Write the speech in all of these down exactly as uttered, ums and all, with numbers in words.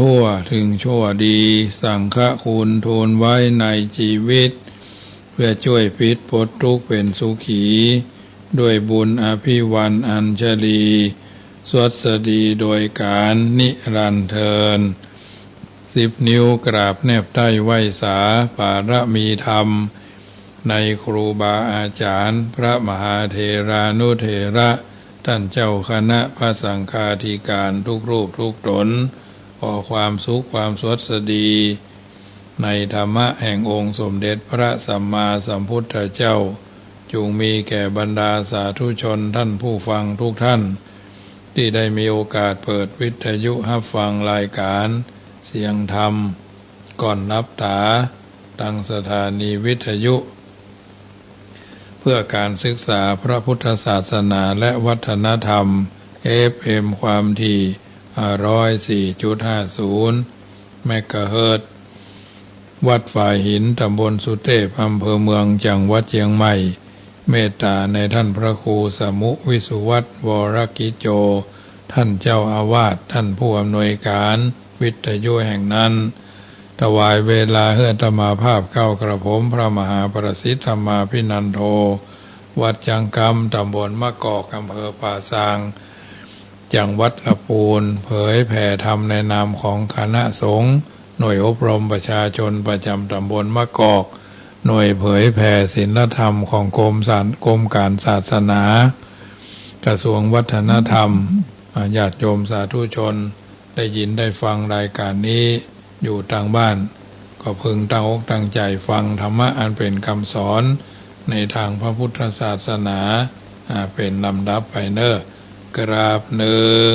ทั่วเถิงชั่วดี สังฆคุณทูลไว้ในจีวิต เพื่อจ้วยปิดปลดทุกข์เป๋นสุขี ด้วยบุญอภิวันอัญชลี สวัสดีโดยกาลนิรันดร์เทอญ สิบนิ้วกราบแนบใต้ไหว้สา ปารมีธรรม ในครูบาอาจ๋ารย์ พระมหาเถรานุเถระ ต้านเจ้าคณะพระสังฆาธิการทุกรูปทุกต๋น ขอความสุขความสวัสดี ในธรรมะแห่งองค์สมเด็จพระสัมมาสัมพุทธเจ้า จุ่งมีแก่บรรดาสาธุชนต้านผู้ฟังทุกต้าน ตี้ได้มีโอกาสเปิดวิทยุฮับฟังรายก๋านเสียงธรรม ก่อนหลับต๋า ตางสถานีวิทยุ เพื่อก๋านศึกษาพระพุทธศาสนาและวัฒนธรรม เอฟเอ็ม ความถี่ ห้าร้อยสี่จุดห้าศูนย์ เมกะเฮิรตซ์ วัดฝายหิน ต๋ำบลสุเตพ อำเภอเมือง จังหวัดเจียงใหม่ เมตต๋าในต้านพระครูสมุห์ วิสุวัฒน์ วรกิจโจ ต้านเจ้าอาวาส ต้านผู้อำนวยก๋านวิทยุแห่งนั้น ถวายเวลาหื้ออาตมาภาพเก้ากระผม พระมหาประสิทธิ์ ธรรมาภินันโท วัดจ๊างกำ ต๋ำบลมะกอก อำเภอป่าซาง จังหวัดละปูน เผยแผ่ธรรมในนามของคณะสงฆ์ หน่วยอบรมประชาชนประจ๋ำต๋ำบลมะกอก หน่วยเผยแผ่ศีลธรรมของกรมสาร กรมก๋านศาสนา กระทรวงวัฒนธรรม อ่า ญาติโยมสาธุชน ได้ยินได้ฟังรายก๋านนี้อยู่ตางบ้าน ก็พึงตั้งอกตั้งใจ๋ฟังธรรมะอันเป๋นกำสอนในตางพระพุทธศาสนา อ่า เป๋นลำดับไปเน่อ กราบหนึ่ง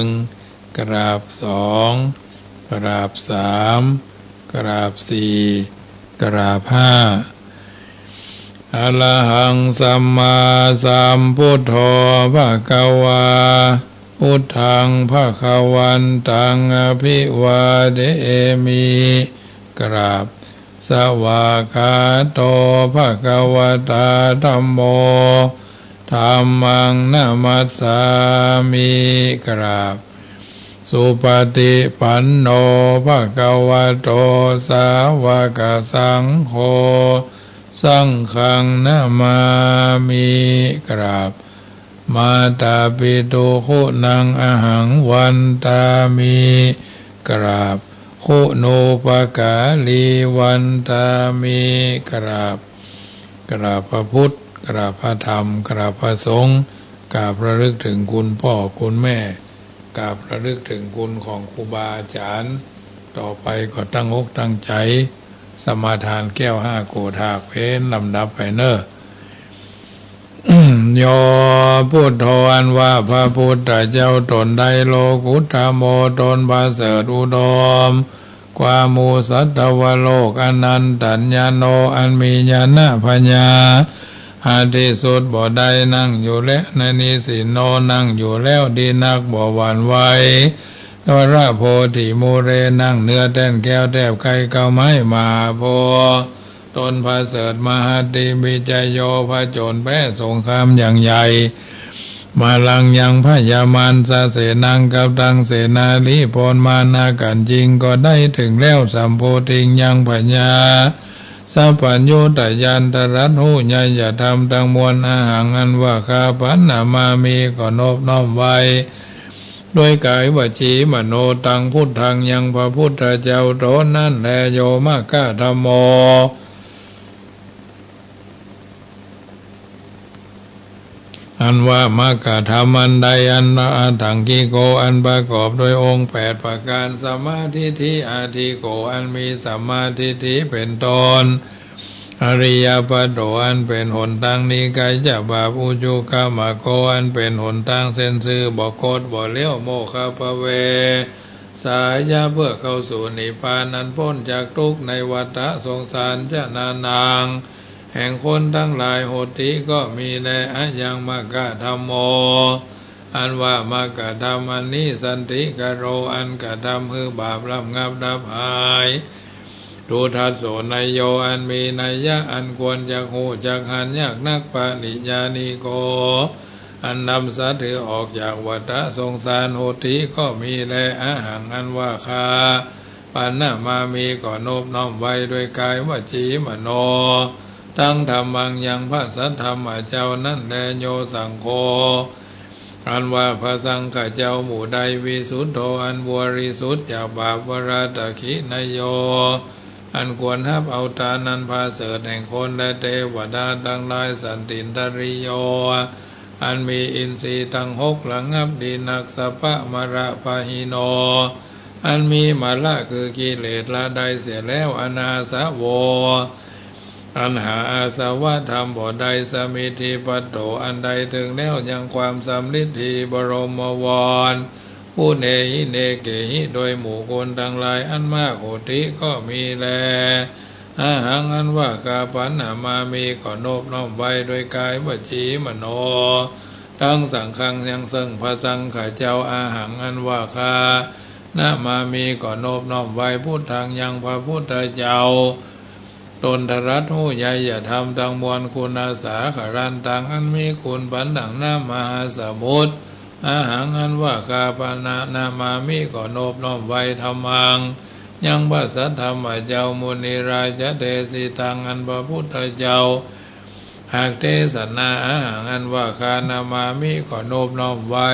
กราบสอง กราบสาม กราบสี่ กราบห้า อะระหังสัมมาสัมพุทโธ ภะคะวา พุทธัง ภะคะวันตัง อะภิวาเทมิ กราบ สวากขาโต ภะคะวะตา ธัมโม ธัมมัง นะมัสสามิ กราบ สุปะฏิปันโน ภะคะวะโต สาวะกะสังโฆ สังฆัง นะมามิ กราบ มาตาปิตุ คุณัง อะหัง วันตามิ กราบ คุณูปการี วันตามิ กราบ กราบพระพุทธ กราบพระธรรม กราบพระสงฆ์ กราบระลึกเถิงคุณป้อคุณแม่ กราบระลึกเถิงคุณของครูบาอาจารย์ ต่อไปก็ตั้งอกตั้งใจ๋ สมาทานแก้วห้าโกฏฐากเป๋นลำดับไปเน่อ โย พุทโธ อันว่าพระพุทธเจ้าต๋นใด โลกุตตะโม ต๋นประเสริฐอุดมกว่าหมู่สัตวโลก อนันตัญญาโณ อันมีญาณปัญญาอันที่สุดบ่ได้ นั่งอยู่แล นะนิสินโณ นั่งอยู่แล้วดีนัก บ่หวั่นไหว วรโพธิมูเล นั่งเนื้อแท่นแก้วแทบใค่เก๊าไม้มหาโพธิ์ ต๋นประเสริฐมหัตถิ วิจโย ผจญแพ้สงครามอย่างใหญ่ มารังยังพยามัสสะเสนัง กับตังเสนาธิพลมารอากัญจิง ก็ได้เถิงแล้ว สัมโพธิง ยังปัญญาสัพพัญญุตญาณ ตรัสฮู้ไญยธรรมตังมวล อะหัง อันว่าข้าพเจ้า นะมามิ ก็นบน้อมไหว้ ด้วยก๋ายวจีมโนตัง พุทธัง ยังพระพุทธเจ้าต๋นนั้นแล โย มัคคะธัมโม อันว่ามรรคธรรมอันใด อัน อัตถังคิโก อันประกอบด้วยองค์แปดประก๋าน สัมมาทิฏฐิ อทิฏฐิโก อันมีสัมมาทิฏฐิเป๋นต้น อริยปโต อันเป๋นหนตางหนีไก๋จากบาป อุจุคมโก อันเป๋นหนตางเส้นซื่อ บ่คดบ่เลี้ยว โมคคัพพเวสายะ เพื่อเข้าสู่นิพพาน อันป๊นจากทุกข์ในวัฏฏะสงสาร จนานัง แห่งคนตังหลาย โหติ ก็มีแล อะยัง มัคคะธัมโม อันว่ามรรคธรรมอันนี้ สันติกโร อันกระทำหื้อบาประงับดับหาย ทุทัสโส นโย อันมีนัยยะอันควรจักฮู้จักหันยากนัก ปริญญาณิโก อันนำสัตว์หื้อออกจากวัฏฏะสงสาร โหติ ก็มีแล อะหัง อันว่าข้า ปัณณมามิ ก็นบน้อมไว้ด้วยกายวจีมโน ตัง ธัมมัง ยังพระสัทธรรมเจ้านั้นแล โย สังโฆ อันว่าพระสังฆเจ้าหมู่ใด วิสุทโธ อันบริสุทธิ์จากบาป วรตะขิณโย อันควรฮับเอาทานอันผาเสริฐแห่งคนและเตวดาตังหลาย สันตินทริโย อันมีอินทรีย์ตังหกระงับดีนัก สัพพะมะละปะหิโน อันมีมะละคือกิเลสละได้เสียแล้ว อนาสโว อันหาอาสวะธรรมบ่ได้ สมิทธิปัตโต อันได้เถิงแล้วยังความสำริดดี บรมวร ปุเณหิ เนเกหิ โดยหมู่คนตังหลายอันมาก โหติ ก็มีแล อะหัง อันว่าข้า ปัณณมามิ ก็นบน้อมไว้ด้วยกายวจีมโน ตัง สังฆัง ยังซึ่งพระสังฆเจ้า อะหัง อันว่าข้า นะมามิ ก็นบน้อมไว้ พุทธัง ยังพระพุทธเจ้า ตนตรัสฮู้ไยยธรรมตังมวล คุณสาครันตัง อันมีคุณปานดั่งน้ำมหาสมุทร อะหัง อันว่าข้า ปัณณมามิ ก็นบน้อมไว้ ธัมมัง ยังพระสัทธรรมเจ้า มุนิราชเดสิตัง อันพระพุทธเจ้าหากเทศนา อะหัง อันว่าข้า นะมามิ ก็นบน้อมไว้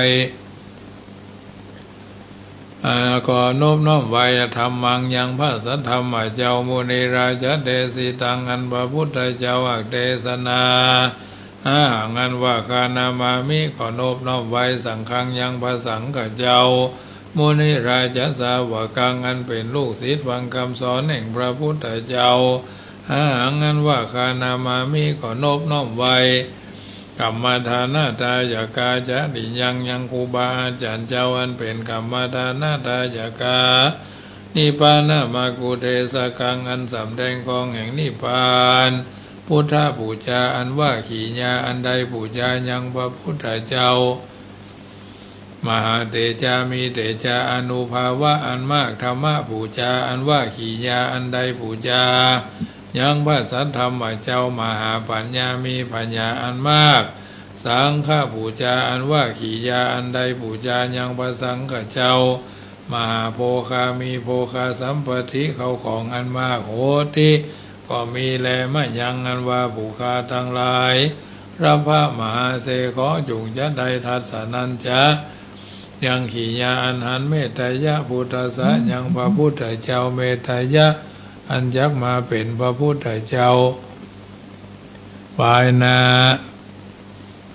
อ่า ก็นบน้อมไว้ ธัมมัง ยังพระสัทธรรมเจ้า มุนิราชเดสิตัง อันพระพุทธเจ้าหากเทศนา อะหัง อันว่าข้า นะมามิ ก็นบน้อมไว้ สังฆัง ยังพระสังฆเจ้า มุนิราชสาวกัง อันเป็นลูกศิษย์ฟังคำสอนแห่งพระพุทธเจ้า อะหัง อันว่าข้า นะมามิ ก็นบน้อมไว้ กัมมะทานะทายกา จริยัง ยังครูบาอาจารย์เจ้า อันเป็นกัมมะทานะทายกา นิพพานะมักคุเทศกัง อันสำแดงข้องแห่งนิพพาน พุทธปู๋จา อันว่ากิริยาอันได้ปู๋จายังพระพุทธเจ้า มหาเตจา มีเตจาอานุภาวะอันมาก ธัมมปู๋จา อันว่ากิริยาอันได้ปู๋จายังพระสัทธรรมเจ้า มหาปัญญา มีปัญญาอันมาก สังฆปู๋จา อันว่ากิริยาอันได้ปู๋จายังพระสังฆเจ้า มหาโภคา มีโภคสัมปติ เข้าของอันมาก โหติ ก็มีแล มะยัง อันว่าผู้ข้าตังหลาย รัพพะมหาเส ขอจุ่งจะได้ทัสสะนัญจะ ยังกิริยาอันหัน เมตตายะพุทธัสสะ ยังพระพุทธเจ้า เมตตายะ อันจักมาเป็นพระพุทธเจ้า ภายหน้า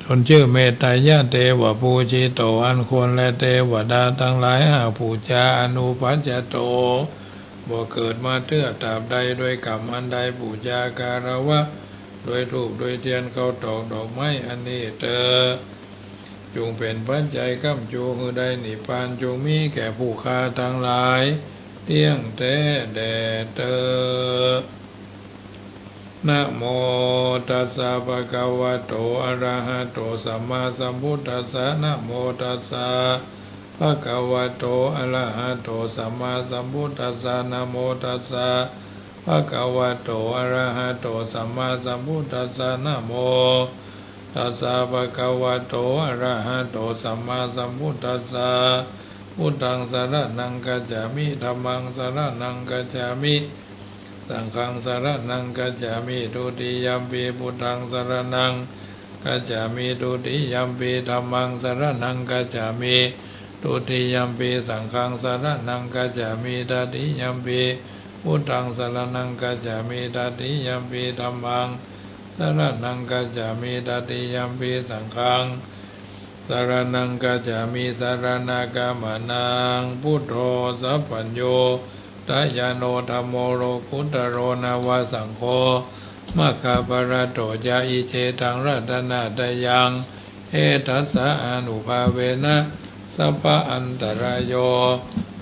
ตนจื้อเมตตายะเตวะปูจิโต อันคนและเตวดาตังหลายหากปู๋จา อนุปัจจโต บ่เกิดมาเตื้อตราบใด ด้วยกรรมอันได้ปู๋จาการวะ ด้วยธูปด้วยเตียน ข้าวตอก ดอกไม้ อันนี้เต๊อะ จุ่งเป๋นปัจจัยค้ำจู หื้อได้นิพพาน จุ่งมีแก่ผู้ข้าตังหลาย เตี้ยงแต๊แด่เต๊อะ นะโมตัสสะ ภะคะวะโต อะระหะโต สัมมาสัมพุทธัสสะ นะโมตัสสะ ภะคะวะโต อะระหะโต สัมมาสัมพุทธัสสะ นะโมตัสสะ ภะคะวะโต อะระหะโต สัมมาสัมพุทธัสสะ นะโมตัสสะ ภะคะวะโต อะระหะโต สัมมาสัมพุทธัสสะ พุทธัง สะระณัง คัจฉามิ ธัมมัง สะระณัง คัจฉามิ สังฆัง สะระณัง คัจฉามิ ทุติยัมปิ พุทธัง สะระณัง คัจฉามิ ทุติยัมปิ ธัมมัง สะระณัง คัจฉามิ ทุติยัมปิ สังฆัง สะระณัง คัจฉามิ ตติยัมปิ พุทธัง สะระณัง คัจฉามิ ตติยัมปิ ธัมมัง สะระณัง คัจฉามิ ตติยัมปิ สังฆัง สะระณัง คัจฉามิ สะระณะกะมะนัง พุทโธ สัพพัญญูตะญาโณ ธัมโม โลกุตโต นะวะ สังโฆ มัคคะปะระโต จะ อิเจตัง รัตนะตะยัง เอตัสสะ อานุภาเวนะ สัพพะอันตะราโย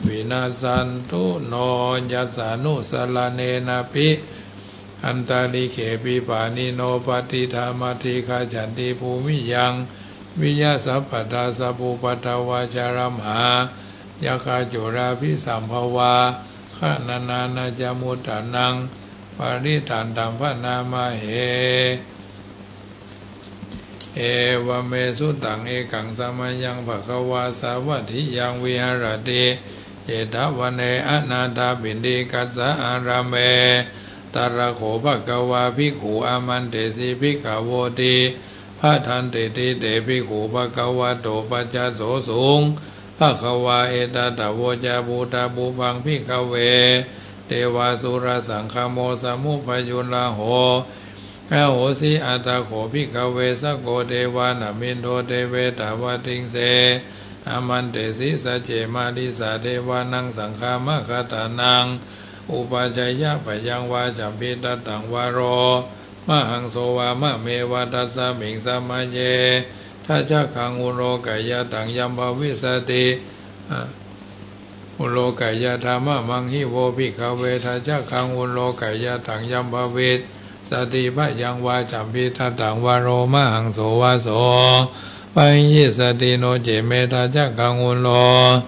วินัสสันตุ โน ยัสสานุสะระเณนะปิ อันตะริกเขปิ ปาณิโน ปะติฏฐา มัตถิกา สันติ ภูมิยัง วิยะ สัพพะทา สัพพุปะทะวา ชะระมหา ยักขา จุราภิสัมภวา คะนะนานะ จะ มุตตะนัง ปะริตตันตัม พะนามะเห Evaṃ me sutaṃ. Ekaṃ samayaṃ bhagavā sāvatthiyaṃ viharati jetavane anāthapiṇḍikassa ārāme. Tatra kho bhagavā bhikkhū āmantesi bhikkhavoti. Bhadanteti te bhikkhū bhagavato paccassosuṃ. Bhagavā etadavoca: Phuṭṭhapubbaṃ bhikkhave devāsurasaṅgamo, samuppajuḷho ahosi. Atha kho bhikkhave sakko devānaṃ middho devetāvattiṃse, āmantesi sacce marissa devānaṃ saṅghamaggaṭṭhānaṃ. Upajjhāyā bhayaṃ vā champittattaṃ vā lomahaṃso vā, mā me va tasmiṃ samaye dhajaggaṃ uḷokayataṃ yaṃ bhavissati, uḷokayatha. Mā maṃ hi vo bhikkhave dhajaggaṃ uḷokayataṃ yaṃ bhavissati bhayaṃ vā champittattaṃ vā lomahaṃso vā, so pahiyissati no ce me dhajaggaṃ uḷo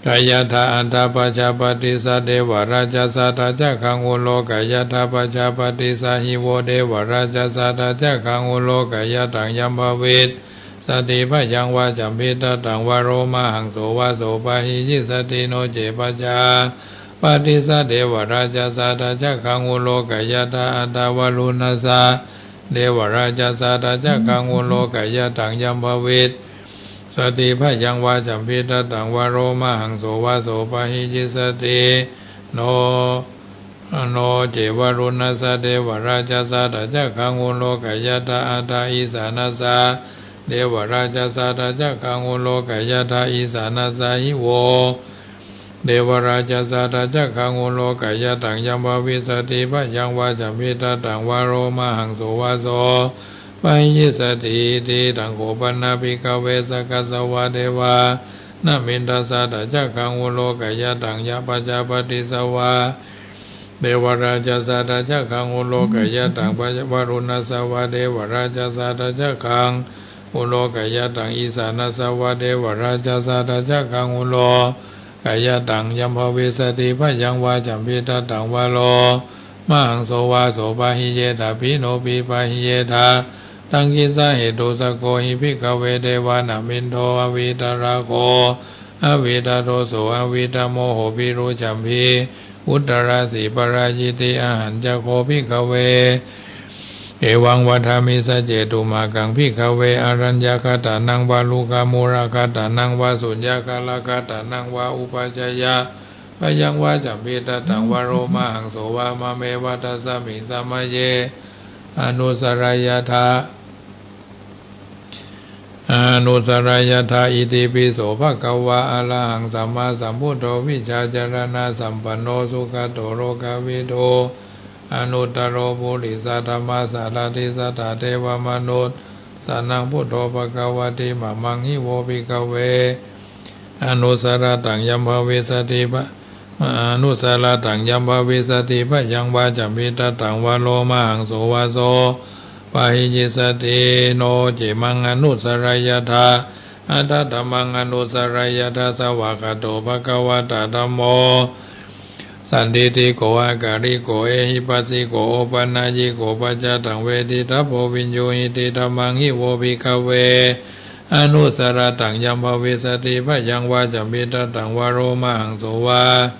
kayatha. Atha pajāpatissa devarājassa dhajaggaṃ uḷokayatha. Pajāpatissa hi vo devarājassa dhajaggaṃ uḷokayataṃ yaṃ bhavissati bhayaṃ vā champittattaṃ vā lomahaṃso vā, so pahiyissati no ce pajāpatissa devarājassa dhajaggaṃ uḷokayatha. Atha varuṇṇassa devarājassa dhajaggaṃ uḷokayataṃ yaṃ bhavissati bhayaṃ vā champittattaṃ vā lomahaṃso vā, so pahiyissati no, no ce varuṇṇassa devarājassa dhajaggaṃ uḷokayatha. Atha issāṇassa devarājassa dhajaggaṃ uḷokayatha. Issāṇassa hi vo devarājassa dhajaggaṃ uḷokayataṃ yaṃ bhavissati bhayaṃ vā champittattaṃ vā lomahaṃso vā, so pahiyissati. Iddaṃ kho pana bhikkhave sakassa vā devānaṃ middhassa dhajaggaṃ uḷokayataṃ ya pajāpatissa vā devarājassa dhajaggaṃ uḷokayataṃ, varuṇṇassa vā devarājassa dhajaggaṃ uḷokayataṃ, issāṇassa vā devarājassa dhajaggaṃ uḷokayataṃ yaṃ bhavissati bhayaṃ vā champittattaṃ vā lomahaṃso vā, so pahiyetha pino pi pahiyetha. Taṃ kissa hetu? Sakko hi bhikkhave devānaṃ middho avītarāgo avītadoso avītamoho bhirucchaṃ bhī uttarāsi parājitī. Ahañca kho bhikkhave evaṃ vadāmi: sacce tumhākaṃ bhikkhave āraññakaṭṭhānaṃ vā rukkhamūlakaṭṭhānaṃ vā suññakālakaṭṭhānaṃ vā upajjhāyā bhayaṃ vā champittattaṃ vā lomahaṃso vā, mā me va tasmiṃ samaye anussarayyatha, anussarayyatha. Itipi so bhagavā arahaṃ sammāsambuddho vijjācaraṇasampanno sugato lokavidū anuttaro purisadammasārathi satthā devamanussānaṃ buddho bhagavāti. Mā maṃ hi vo bhikkhave anussarattaṃ yaṃ bhavissati bha-, anussarattaṃ yaṃ bhavissati bhayaṃ vā champittattaṃ vā lomahaṃso vā, so pahiyissati no ce maṃ anussarayyatha. Atha dhammaṃ anussarayyatha. Svākkhāto bhagavatā dhammo sandiṭṭhiko akāliko ehipassiko opanayiko paccattaṃ veditabbo viññūhīti. Dhammaṃ hi vo bhikkhave anussarattaṃ yaṃ bhavissati bhayaṃ vā champittattaṃ vā lomahaṃso vā,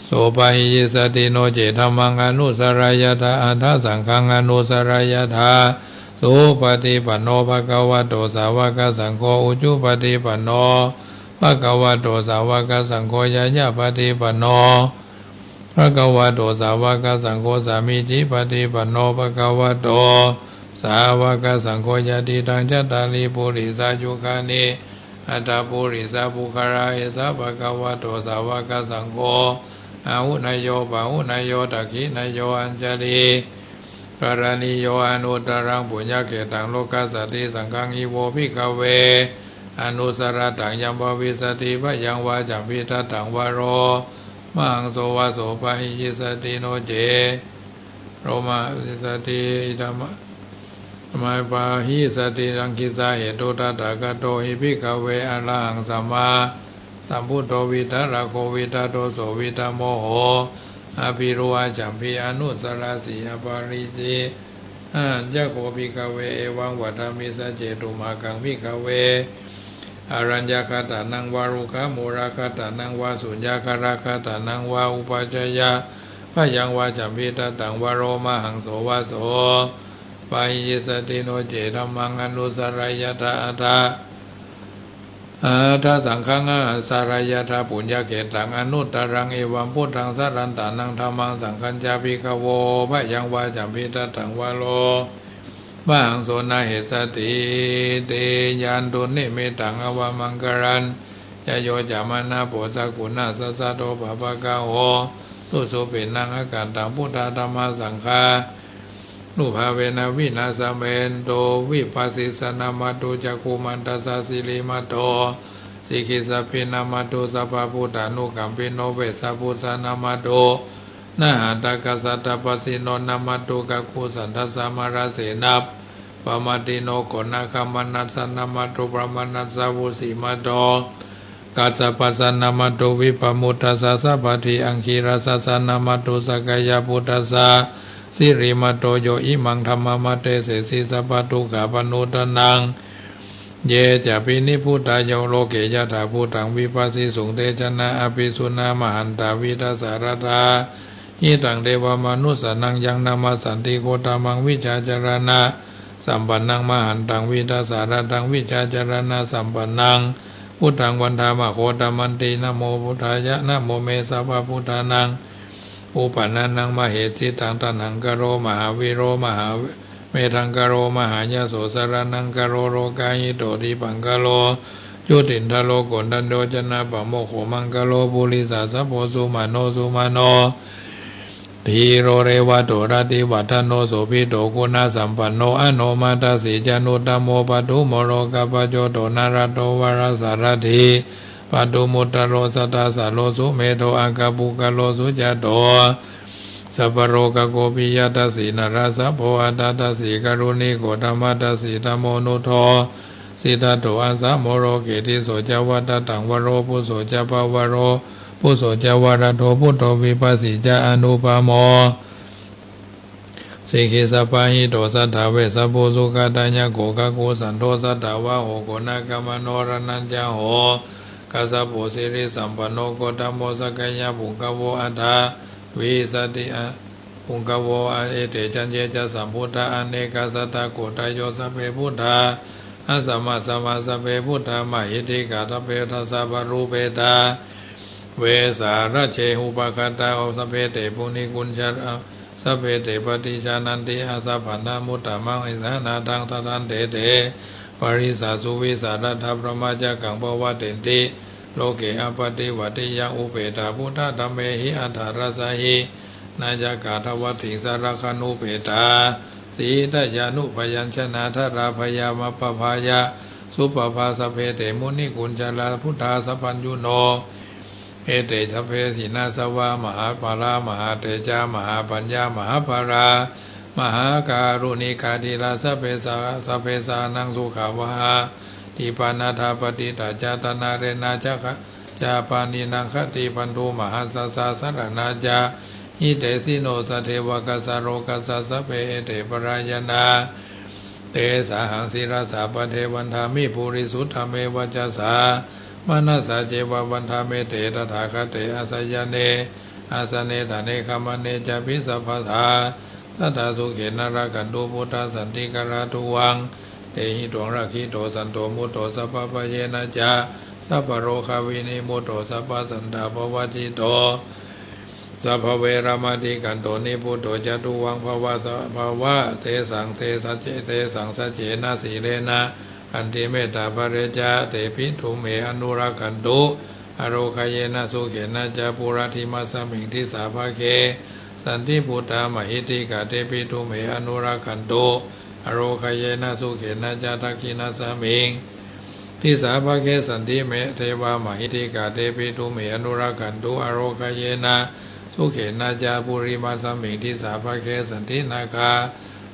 so pahiyissati no ce dhammaṃ anussarayyatha. Atha saṅghaṃ anussarayyatha. Supaṭipanno bhagavato sāvakasaṅgho, ujupaṭipanno bhagavato sāvakasaṅgho, ñāyapaṭipanno bhagavato sāvakasaṅgho, sāmīcipaṭipanno bhagavato sāvakasaṅgho, yadidaṃ cattāri purisayugāni aṭṭha purisapuggalā, esa bhagavato sāvakasaṅgho, āhuneyyo pāhuneyyo dakkhiṇeyyo añjalikaraṇīyo anuttaraṃ puññakkhettaṃ lokassāti. Saṅghaṃ hi vo bhikkhave anussarattaṃ yaṃ bhavissati bhayaṃ vā champittattaṃ vā lomahaṃso vā, so pahiyissati no ce lomahaṃso vā, so pahiyissati. Idamā- idamāpahissati. Taṃ kissa hetu? Tathāgato hi bhikkhave arahaṃ sammāsambuddho vītarāgo vītadoso vītamoho abhirūḷhacchambhī anussarāsi aparājitā Ahañca kho bhikkhave evaṃ vadāmi: saccetu. Māgaṃ bhikkhave araññakatānaṃ vā rukkhamūlakkhatānaṃ vā suññakarakkhatānaṃ vā uppajjeyya bhayaṃ vā jamhidaṭṭhaṃ vā lomahaṃso vā so pahiyissati. No ce dhammaṃ anussarayyatha, atha atha saṅghaṃ anussarayyatha puññakkhettaṃ anuttaraṃ. Evaṃ buddhaṃ sarantānaṃ dhammaṃ saṅghañca bhikkhavo bhayaṃ vā jamhidaṭṭhaṃ vā lomahaṃso na hessati. Tiyandunnimittaṃ avamaṅgalañca yo cāmanāpo sakuṇassa saddo pāpaggaho dussupinaṃ akantaṃ buddhadhammasaṅghā nubhāvena vināsamentu. Vipassissa namatthu cakkhumantassa sirīmato sikhissapi namatthu sabbabuddhānukampino vessabhussa namatthu nhātakassa tapassino namatthu kakusandhassa mārasenā pamātino konāgamanassa namatthu brāhmaṇassa vusīmato kassapassa namatthu vippamuttassa sabbadhi aṅgīrasassa namatthu sakyaputtassa sirīmato yo imaṃ dhammamatthe sesī sabbadukkhapaṇuddanaṃ. Ye cāpi nibbutajā loke yathābhūtaṃ vipassisuṃ te janā apisuṇā mahantā vītasāradā hitaṃ devamanussānaṃ yaṃ namassanti gotamaṃ vijjācaraṇasampannaṃ mahantaṃ vītasāradaṃ vijjācaraṇasampannaṃ buddhaṃ vandāma gotamanti. Namo buddhāya, namo me sabbabuddhānaṃ uppannānaṃ mahesitaṃ. Taṇhaṅkaro mahāvīro mahāmedhaṅkaro mahāyaso saraṇaṅkaro lokahito dīpaṅkaro jutiṇḍharo koṇḍañño janappamokkho maṅgalo purisāsabho sumano sumano dhīro revato rativaḍḍhano sobhito guṇasampanno anomadassī januttamo padumo lokapajjoto nārato varasārathī padumuttaro sattasāro sumedho aggapuggalo sujāto sabbalokaggo piyadassī narāsabho atthadassī kāruṇiko dhammadarshī dhammonuddho siddhattho asamo loke tisso ca vadattaṃ varo phusso ca pavaro phusso ca varatto buddho vipassī ca anūpamo sikhissapāhito satthā vessabhū sukhadāyako kakusandho satthavāho konāgamano raṇañjaho kassapo sirisampanno gotamo sakyapuṅgavo aṭṭhavīsati puṅgavo. Ete caññe ca sambuddhā anekasatakoṭṭayo sabbe buddhā asamā samā sabbe buddhā mahiddhikā sabbe dasabalūpetā vesālā jehi upakattā sabbe te munikuñjarā sabbe te paṭijānanti āsabhā namuttamaṃ issā nāthaṃ sadantete parisā suvisā tathā brahmacakkaṃ pavattenti loke appaṭivattiyaṃ upeṭṭhā buddhadhammehi attarasahī nāyakā dvattiṃsā rakkhaṇupeṭṭhā sītyānubyañjanā dharābhayaṃ appabhāya supabbā sabbe te munikuñjarā buddhā sabbaññuno. Ete sabbe jinasāvā mahābhalā mahātejā mahāpaññā mahābalā mahākāruṇikā dhīrā sabbe sā- sabbe sānaṃ sukhāvahā dīpā naṭṭhā patiṭṭhā ca taṇhaṅkarena ca ca pāṇinaṃ khattibandhu mahassāsā saraṇā ca hitesino saddevakassa lokassa sabbe ete parāyanā. Tesāhaṃ sirasā pade vandāmi purisuttame vacasā manasā ceva vandāmete tathāgate sayane āsane ṭhāne gamane cāpi sabbadā sadā sukhena rakkhantu buddhā santikarā tuvaṃ. Tehi tvaṃ rakkhito santo mutto sabbabhayena ca sabbarogavinimutto sabbasantāpavajjito sabbaveramatikkanto nibbuto ca tuvaṃ bhava sa- bhava. Tesaṃ se sacce- tesaṃ saccena sīlena khantimettābale ca tepi tumhe anurakkhantu ārogayena sukhena ca. Puratthimāsmiṃ disābhagge santi buddhā mahiddhikā tepi tumhe anurakkhantu ārogayena sukhena ca. Dakkhiṇāsmiṃ disābhagge santi me- devā mahiddhikā tepi tumhe anurakkhantu ārogayena sukhena ca. Purimāsmiṃ disābhagge santi nāgā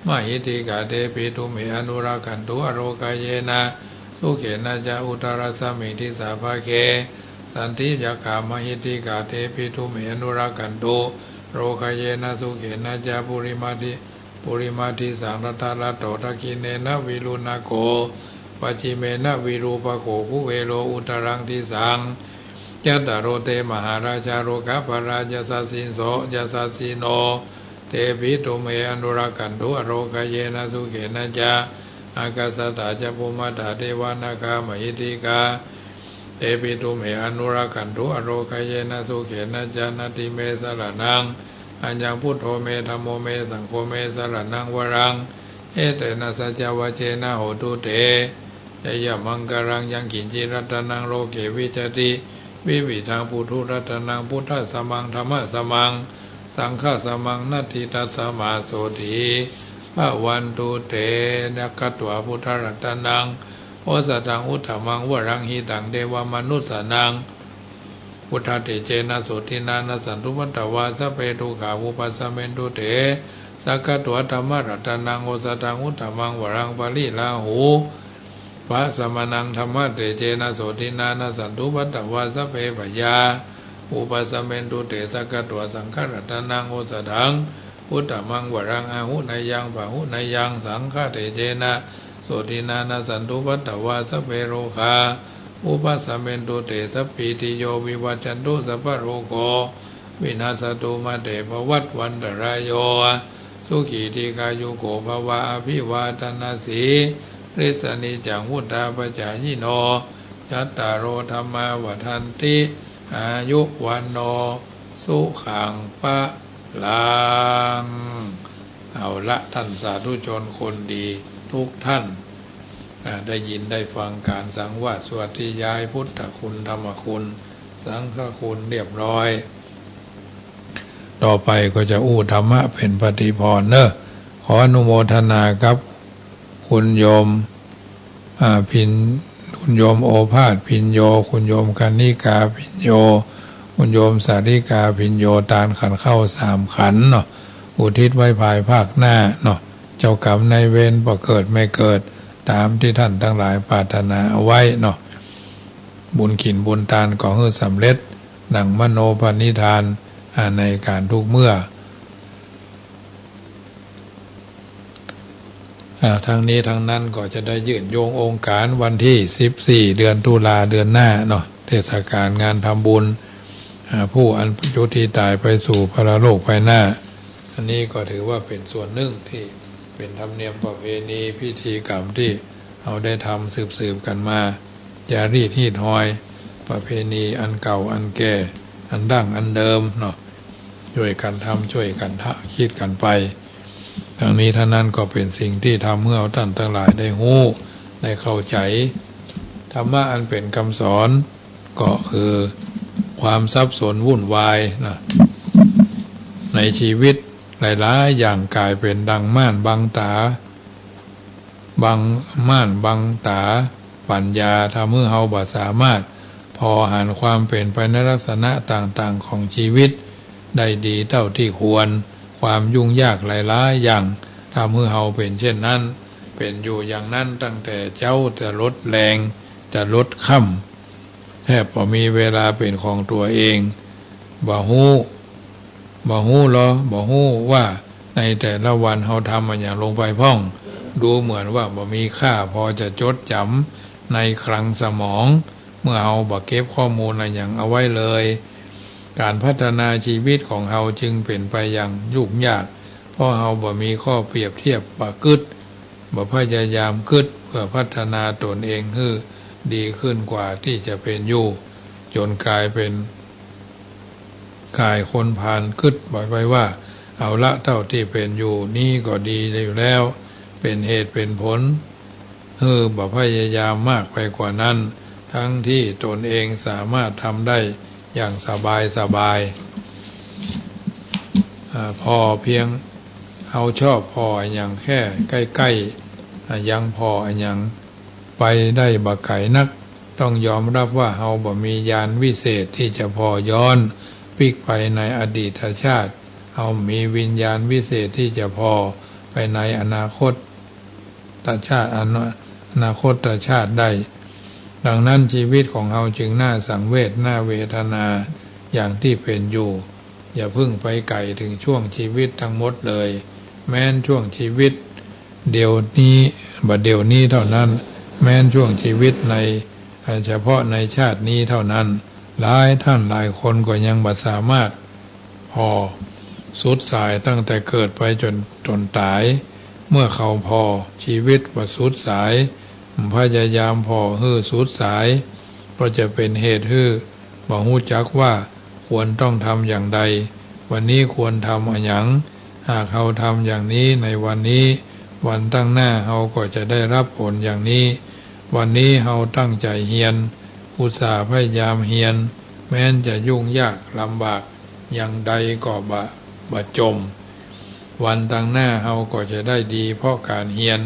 mahiddhikā tepi tumhe anurakkhantu ārogayena sukhena ca. Uttarāsmiṃ disābhagge santi yakkhā mahiddhikā tepi tumhe anurakkhantu ārogayena sukhena ca. Purimadi- Purimaṃ disaṃ Dhataraṭṭho, dakkhiṇena Virūḷhako, pacchimena Virūpakkho, Kuvero uttaraṃ disaṃ. Cattāro te mahārājā, lokapālā yasassiso, yasassino. Tepi tumhe anurakkhantu, arogayena sukhena ca. Ākāsaṭṭhā ca bhummaṭṭhā, devā nāgā mahiddhikā. Tepi tumhe anurakkhantu, arogayena sukhena ca. Natthi me saraṇaṃ aññaṃ, Buddho me dhammo me, saṅgho me saraṇaṃ varaṃ. Etena saccavajjena, hotu te jayamaṅgalaṃ. Yaṅkiñci ratanaṃ loke, vijjati vividhaṃ puthu, ratanaṃ buddhasamaṃ, dhammasamaṃ saṅghasamaṃ, natthi tasmā sotthī bhavantu te. Sakkatvā buddharatanaṃ osathaṃ uttamaṃ varaṃ, hitaṃ devamanussānaṃ, buddhatejena sotthinā, nassantupaddavā sabbe, dukkhā vūpasamentu te. Sakkatvā dhammaratanaṃ osathaṃ uttamaṃ varaṃ, pariḷāhū pasamanaṃ, dhammatejena sotthinā, nassantupaddavā sabbe, bhayā vūpasamentu te. Sakkatvā saṅgharatanaṃ osathaṃ uttamaṃ varaṃ, āhuneyyaṃ pāhuneyyaṃ, saṅghatejena sotthinā, nassantupaddavā sabbe, rogā vūpasamentu te. Sabbītiyo vivajjantu, sabbarogo vinassatu, mā te bhavatvantarāyo, sukhī dīghāyuko bhava. Abhivādanasīlissa niccaṃ vuḍḍhāpacāyino, cattāro dhammā vaḍḍhanti, āyu vaṇṇo sukhaṃ balaṃ. เอาละ ท่านสาธุชนคนดีทุกท่าน อ่า ได้ยินได้ฟังการสังวาสสวดธยายพุทธคุณ ธรรมคุณ สังฆคุณเรียบร้อย ต่อไปก็จะอู้ธรรมะเป๋นปฏิภรณ์เน่อ ขออนุโมทนากับคุณโยม อ่า พิน- คุณโยมโอภาส พินโย คุณโยมกนิกา พินโย คุณโยมสาริกา พินโย ตานขันข้าวสามขันเนาะ อุทิศไว้ภายภาคหน้าเนาะ เจ้ากรรมนายเวรบ่เกิดแม่เกิด ต๋ามตี้ท่านตังหลายปรารถนาเอาไว้เนาะ บุญขินบุญตานก็หื้อสำเร็จ ดังมโนปณิธาน อ่า ในก๋านทุกเมื่อ อ่า ทั้งนี้ทั้งนั้นก็จะได้ยื่นโยงองค์ก๋านวันตี้สิบสี่ เดือนตุลา เดือนหน้าเนาะ เทศกาลงานทำบุญ อ่า ผู้อันเป็นผู้ตี้ต๋ายไปสู่ปรโลกภายหน้า อันนี้ก็ถือว่าเป๋นส่วนนึ่งตี้เป๋นธรรมเนียมประเพณีพิธีกรรมตี้เฮาได้ทำสืบๆ กั๋นมา จารีตฮีตฮอย ประเพณีอันเก่าอันแก่ อันดั้งอันเดิมเนาะ จ้วยกั๋นทำ จ้วยกั๋นทะ- คิดกั๋นไป ทั้งนี้ทั้งนั้นก็เป๋นสิ่งตี้ทำหื้อเฮาต้านตังหลายได้ฮู้ ได้เข้าใจ๋ ธรรมะอันเป๋นกำสอน ก็คือความสับสนวุ่นวายนะ ในจีวิตหลายๆ อย่างก๋ายเป๋นดังม่านบังต๋า บัง- ม่านบังต๋าปั๋ญญา ทำหื้อเฮาบ่สามารถผ่อหันความเป๋นไปในลักษณะต่างๆ ของจีวิตได้ดีเต้าตี้ควร ความยุ่งยากหลายๆ อย่างทำหื้อเฮาเป๋นเช่นนั้น เป๋นอยู่อย่างนั้นตั้งแต่เจ๊าจะลดแลง จะลดค่ำ แทบบ่มีเวลาเป๋นของตั๋วเอง บ่ฮู้ บ่ฮู้ลอ บ่ฮู้ว่าในแต่ละวันเฮาทำอะหยังลงไปพ่อง ดูเหมือนว่าบ่มีค่าพอจะจดจ๋ำในคลังสมอง เมื่อเฮาบ่เก็บข้อมูลอะหยังเอาไว้เลย ก๋านพัฒนาจีวิตของเฮาจึงเป๋นไปอย่างยุ่งยาก เพราะเฮาบ่มีข้อเปรียบเทียบประกึ๊ด บ่พยายามกึ๊ดเพื่อพัฒนาต๋นเองหื้อดีขึ้นกว่าตี้จะเป๋นอยู่ จ๋นก๋ายเป๋นก๋ายคนพาลกึ๊ดบ่ไปว่า เอาละ เต้าตี้เป๋นอยู่นี้ก็ดีอยู่แล้ว เป๋นเหตุเป๋นผลหื้อบ่พยายามมากไปกว่านั้น ทั้งตี้ต๋นเองสามารถทำได้อย่างสบายสบาย อ่า ผ่อเพียง เฮาชอบผ่ออะหยังแค่ใก้ๆ อ่า ยังผ่ออะหยังไปได้บ่ไก๋นัก ต้องยอมรับว่าเฮาบ่มีญาณวิเศษตี้จะผ่อย้อนปิ๊กไปในอดีตชาติ เฮาบ่มีวิญญาณวิเศษตี้จะผ่อไปในอนาคตชาติ อนา- อนาคตชาติได้ ดังนั้นจีวิตของเฮาจึงน่าสังเวช น่าเวทนาอย่างตี้เป๋นอยู่ อย่าเพิ่งไปไก๋เถิงช่วงจีวิตตังหมดเลย แม้นช่วงชีวิตเดี๋ยวนี้ บ่าเดี๋ยวนี้เท่านั้น แม้นช่วงชีวิตใน เฉพาะในชาตินี้เท่านั้น หลายท่านหลายคนก็ยังบ่สามารถผ่อสุดสายตั้งแต่เกิดไปจ๋น จ๋นต๋าย เมื่อเขาผ่อชีวิตบ่สุดสาย พยายามผ่อหื้อสุดสาย ก็จะเป๋นเหตุหื้อบ่ฮู้จักว่าควรต้องทำอย่างใด วันนี้ควรทำอะหยัง หากเฮาทำอย่างนี้ในวันนี้ วันตังหน้าเฮาก็จะได้รับผลอย่างนี้ วันนี้เฮาตั้งใจ๋เฮียน อุตส่าห์พยายามเฮียน แม้นจะยุ่งยากลำบากอย่างใดก็บ่ บ่จม วันตังหน้าเฮาก็จะได้ดีเพราะก๋านเฮียน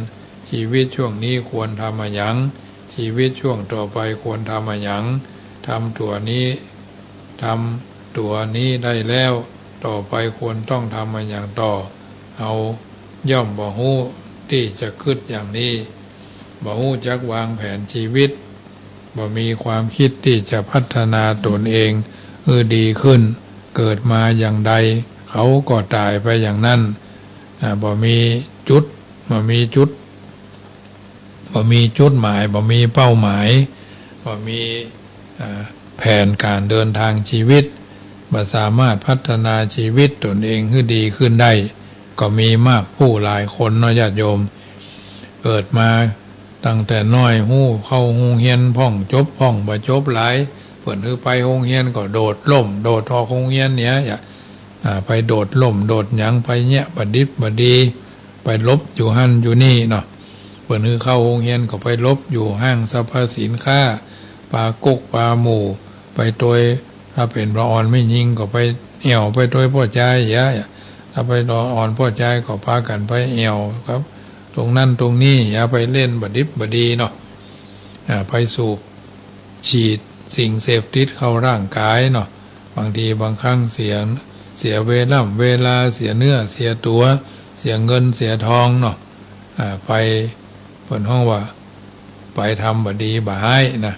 ชีวิตช่วงนี้ควรทำอะหยัง ชีวิตช่วงต่อไปควรทำอะหยัง ทำตั๋วนี้ ทำตั๋วนี้ได้แล้ว ต่อไปควรต้องทำอะหยังต่อ เฮาย่อมบ่ฮู้ตี้จะกึ๊ดอย่างนี้ บ่ฮู้จักวางแผนชีวิต บ่มีความกึ๊ดตี้จะพัฒนาต๋นเองหื้อดีขึ้น เกิดมาอย่างใด เขาก็ต๋ายไปอย่างนั้น อ่า บ่มีจุด บ่มีจุด บ่มีจุดหมาย บ่มีเป้าหมาย บ่มี อ่า แผนก๋านเดินตางชีวิต บ่สามารถพัฒนาชีวิตต๋นเองหื้อดีขึ้นได้ ก็มีมากผู้หลายคนเนาะญาติโยม เกิดมาตั้งแต่น้อยฮู้เข้าโฮงเฮียนพ่อง จบพ่อง บ่จบหลาย เปิ้นหื้อไปโฮงเฮียนก็โดดล่ม โดดออกโฮงเฮียนเนี่ย อ่า ไปโดดล่ม โดดหยัง ไปเยียะบ่ดิบบ่ดี ไปหลบอยู่หั้นอยู่นี่เนาะ เปิ้นหื้อเข้าโฮงเฮียนก็ไปหลบอยู่ห้างสรรพสินค้า ปาก๊กปาหมู่ ไปตวย ถ้าเป๋นละอ่อนแม่ญิงก็ไปแอ่วไปตวยป้อจายเยียะ ถ้าไปละอ่อนป้อจายก็ปากั๋นไปแอ่วครับ ตรงนั้นตรงนี้เยียะ ไปเล่นบ่ดิบบ่ดีเนาะ อ่า ไปสูบฉีดสิ่งเสพติดเข้าร่างกายเนาะ บางทีบางครั้งเสีย เสียเวล่ำเวลา เสียเนื้อเสียตั๋ว เสียเงินเสียทองเนาะ อ่า ไป เปิ้นฮ้องว่า ไปทำบ่ดีบ่ฮ้ายนะ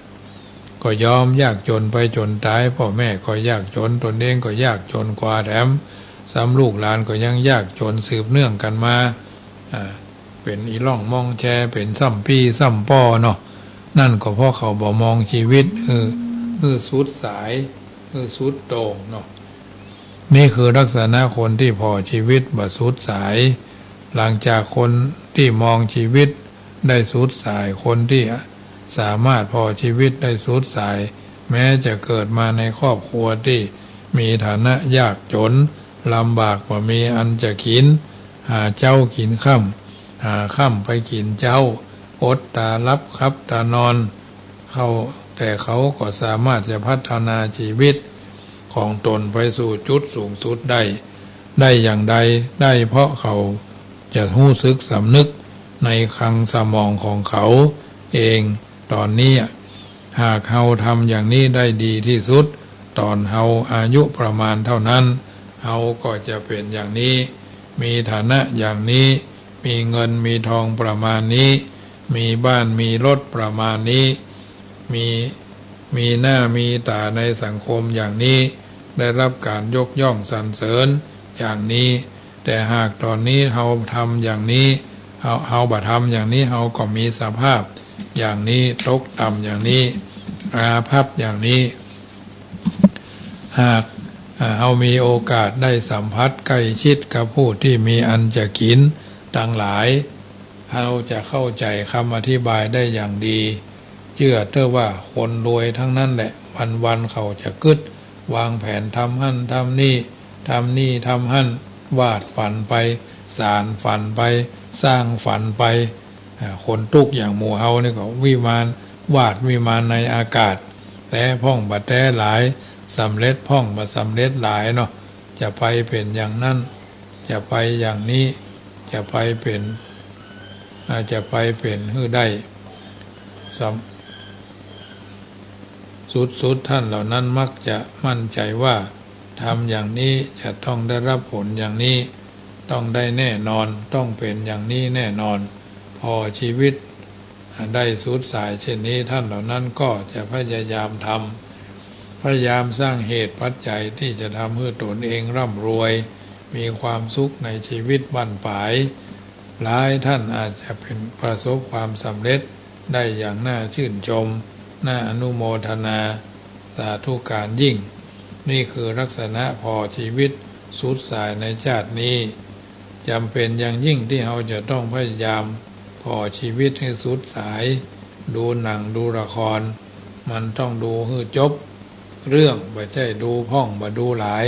ก็ยอมยากจ๋นไปจ๋นต๋าย ป้อแม่ก็ยากจ๋น ตนเองก็ยากจ๋นกว่าแถม ซ้ำลูกหลานก็ยังยากจ๋นสืบเนื่องกั๋นมา อ่า เป๋นอี่ล่องมองแช เป๋นซ้ำปี้ซ้ำป้อเนาะ นั่นก็เพราะเขาบ่มองชีวิต เออ หื้อสุดสาย หื้อสุดโต่งเนาะ นี่คือลักษณะคนตี้ผ่อชีวิตบ่สุดสาย หลังจากคนตี้มองชีวิตได้สุดสาย คนตี้สามารถผ่อชีวิตได้สุดสาย แม้จะเกิดมาในครอบครัวตี้มีฐานะยากจ๋น ลำบากบ่มีอันจะกิ๋น หาเจ๊ากิ๋นค่ำ หาค่ำไปกิ๋นเจ๊า อดต๋าหลับขับต๋านอน เขา แต่เขาก็สามารถจะพัฒนาชีวิตของตนไปสู่จุดสูงสุดได้ ได้อย่างใด ได้เพราะเขาจะฮู้สึกสำนึกในคลังสมองของเขาเองต๋อนนี้ หากเฮาทำอย่างนี้ได้ดีที่สุด ต๋อนเฮาอายุประมาณเท่านั้น เฮาก็จะเป๋นอย่างนี้ มีฐานะอย่างนี้ มีเงินมีทองประมาณนี้ มีบ้านมีรถประมาณนี้ มี มีหน้ามีต๋าในสังคมอย่างนี้ ได้รับก๋านยกย่องสรรเสริญอย่างนี้ แต่หากต๋อนนี้เฮาทำอย่างนี้ เฮา เฮาบ่ทำอย่างนี้ เฮาก็มีสภาพอย่างนี้ ตกต่ำอย่างนี้ อาภัพอย่างนี้ หาก อ่า เฮามีโอกาสได้สัมผัสใกล้ชิดกับผู้ตี้มีอันจะกิ๋นตังหลาย เฮาจะเข้าใจ๋กำอธิบายได้อย่างดี เจื้อเต๊อะว่าคนรวยตังนั้นแหละ วันๆ เขาจะกึ๊ดวางแผนทำหั้นทำนี่ ทำนี่ทำหั้น วาดฝันไป สานฝันไป สร้างฝันไป อ่า คนตุ๊กข์อย่างหมู่เฮานี่ก็วิมาน วาดวิมานในอากาศ แต๊พ่องบ่แต๊หลาย สำเร็จพ่องบ่สำเร็จหลายเนาะ จะไปเป๋นอย่างนั้น จะไปอย่างนี้ จะไปเป๋น อ่า จะไปเป๋นหื้อได้ สำ สุดๆ ท่านเหล่านั้นมักจะมั่นใจ๋ว่า ทำอย่างนี้จะต้องได้รับผลอย่างนี้ ต้องได้แน่นอน ต้องเป๋นอย่างนี้แน่นอน ผ่อชีวิต ได้สุดสายเช่นนี้ ท่านเหล่านั้นก็จะพยายามทำ พยายามสร้างเหตุปัจจัยตี้จะทำหื้อตนเองร่ำรวย มีความสุขในชีวิตบั้นปลาย หลายท่านอาจจะเป็น ประสบความสำเร็จได้อย่างน่าชื่นชม น่าอนุโมทนา สาธุการยิ่ง นี่คือลักษณะผ่อชีวิตสุดสายในชาตินี้ จ๋ำเป๋นอย่างยิ่งตี้เฮาจะต้องพยายามผ่อชีวิตหื้อสุดสาย ดูหนังดูละคร มันต้องดูหื้อจบเรื่อง บ่ใจ้ดูพ่องบ่ดูหลาย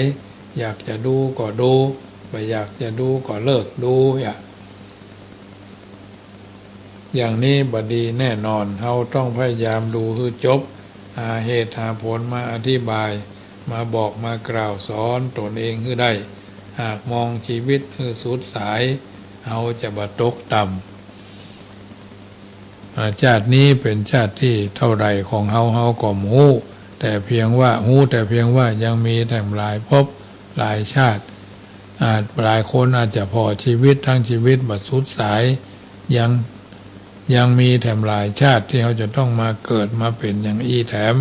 อยากจะดูก็ดู บ่อยากจะดูก็เลิกดู อย่า อย่างนี้บ่ดีแน่นอน เฮาต้องพยายามดูหื้อจบ หาเหตุหาผลมาอธิบาย มาบอกมากล่าวสอนตนเองหื้อได้ หากมองชีวิตหื้อสุดสาย เฮาจะบ่ตกต่ำ อ่า ชาตินี้เป๋นชาติตี้เต้าใดของเฮา เฮาก็บ่ฮู้ แต่เพียงว่า ฮู้แต่เพียงว่ายังมีแถมหลายภพหลายชาติ อาจ หลายคนอาจจะผ่อชีวิตตึงชีวิตบ่สุดสาย ยัง ยังมีแถมหลายชาติตี้เฮาจะต้องมาเกิดมาเป๋นอย่างอี้แถม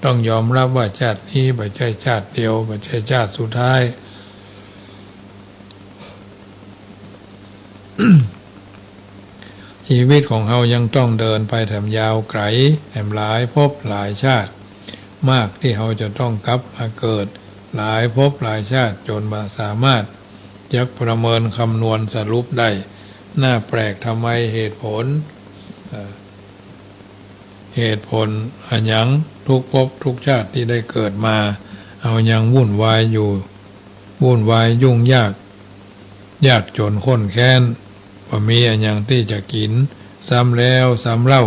ต้องยอมรับว่าชาตินี้บ่ใจ้ชาติเดียว บ่ใจ้ชาติสุดท้าย ชีวิตของเฮายังต้องเดินไปแถมยาวไก๋ แถมหลายภพหลายชาติมากตี้เฮาจะต้องกลับมาเกิดหลายภพหลายชาติจ๋นบ่สามารถจักประเมินคำนวณสรุปได้ น่าแปลกทำไมเหตุผล เอ่อ เหตุผลอะหยังทุกภพทุกชาติตี้ได้เกิดมา เฮายังวุ่นวายอยู่ วุ่นวายยุ่งยาก ยากจ๋นข้นแค้น บ่มีอะหยังตี้จะกิ๋น ซ้ำแล้วซ้ำเล่า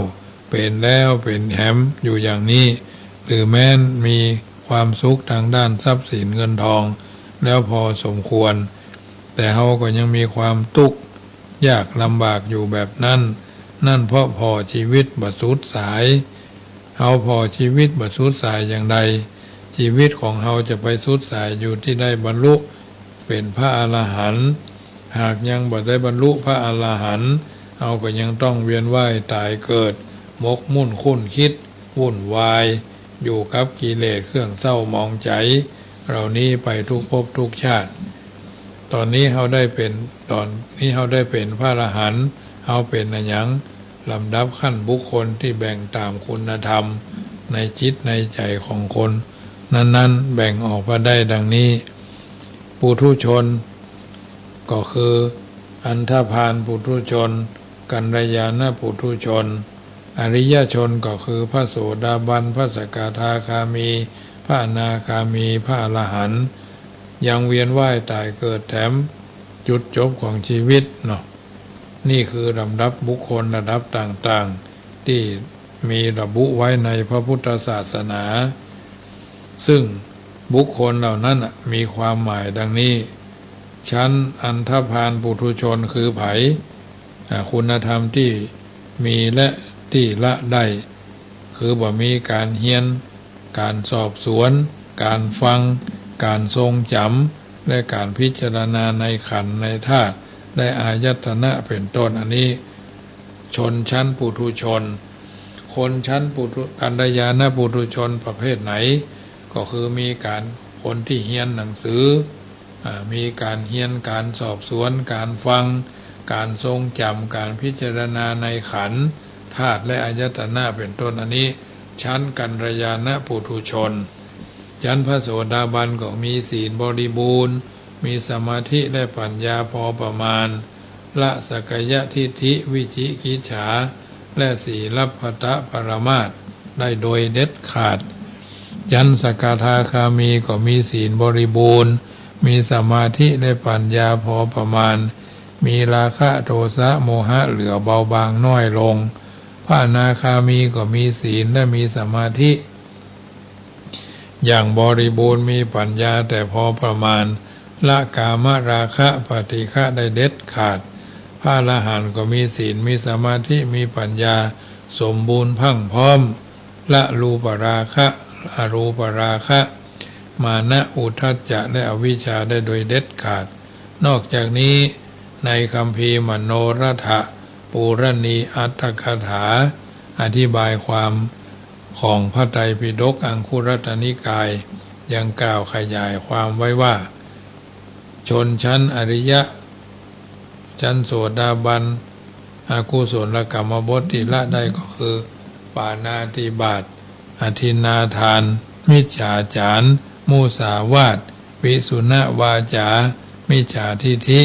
เป๋นแล้วเป๋นแถมอยู่อย่างนี้ หรือแม้นมีความสุขตางด้านทรัพย์สินเงินทองแล้วพอสมควร แต่เฮาก็ยังมีความตุ๊กข์ยากลำบากอยู่แบบนั้น นั่นเพราะผ่อชีวิตบ่สุดสาย เฮาผ่อชีวิตบ่สุดสายอย่างใด ชีวิตของเฮาจะไปสุดสายอยู่ตี้ได้บรรลุเป๋นพระอรหันต์ หากยังบ่ได้บรรลุพระอรหันต์ เฮาก็ยังต้องเวียนว่ายต๋ายเกิด หมกมุ่นคุ้นคิด วุ่นวาย อยู่กับกิเลสเครื่องเศร้าหมองใจ๋เหล่านี้ไปทุกภพทุกชาติ ต๋อนนี้เฮาได้เป๋น ต๋อนนี้เฮาได้เป๋นพระอรหันต์ เฮาเป๋นอะหยัง ลำดับขั้นบุคคลตี้แบ่งต๋ามคุณธรรมในจิตในใจ๋ของคนนั้นๆ แบ่งออกมาได้ดังนี้ ปุถุชน ก็คืออันธพาลปุถุชน กัลยาณปุถุชน อริยชนก็คือพระโสดาบัน พระสกทาคามี พระอนาคามี พระอรหันต์ ยังเวียนว่ายต๋ายเกิดแถมจุดจบของชีวิตเนาะ นี่คือลำดับบุคคลระดับต่างๆ ตี้มีระบุไว้ในพระพุทธศาสนา ซึ่งบุคคลเหล่านั้นน่ะมีความหมายดังนี้ ชั้นอันธพาลปุถุชนคือใผ อ่า คุณธรรมตี้มีและตี้ละได้ คือบ่มีก๋านเฮียน ก๋านสอบสวน ก๋านฟัง ก๋านทรงจ๋ำ และก๋านพิจารณาในขันธ์ในธาตุ และอายตนะเป๋นต้น อันนี้ชนชั้นปุถุชน คนชั้นปุถุ กัลยาณปุถุชนประเภทไหน ก็คือมีก๋าน คนตี้เฮียนหนังสือ อ่า มีก๋านเฮียน ก๋านสอบสวน ก๋านฟัง ก๋านทรงจ๋ำ ก๋านพิจารณาในขันธ์ ธาตุ และอายตนะเป๋นต้น อันนี้ชั้นกัลยาณปุถุชน ชั้นพระโสดาบันก็มีศีลบริบูรณ์ มีสมาธิและปัญญาพอประมาณ ละสักกายทิฏฐิ วิจิกิจฉา และสีลัพพตปรามาสได้โดยเด็ดขาด ชั้นสกทาคามีก็มีศีลบริบูรณ์ มีสมาธิและปัญญาพอประมาณ มีราคะโทสะโมหะเหลือเบาบางน้อยลง พระอนาคามีก็มีศีลและมีสมาธิ อย่างบริบูรณ์ มีปัญญาแต่พอประมาณ ละกามราคะปฏิฆะได้เด็ดขาด พระอรหันต์ก็มีศีล มีสมาธิ มีปัญญาสมบูรณ์พรั่งพร้อม ละรูปราคะ อรูปราคะ มานะ อุทธัจจะ และอวิชชาได้โดยเด็ดขาด นอกจากนี้ในคัมภีร์มโนรถปูรณีอัตถกถา อธิบายความของพระไตรปิฎกอังคุรัตนิกาย ยังกล่าวขยายความไว้ว่า ชนชั้นอริยะ ชั้นโสดาบัน อกุศลกรรมบทที่ละได้ก็คือ ปาณาติบาต อทินนาทาน มิจฉาจาร มุสาวาท ปิสุณวาจา มิจฉาทิฏฐิ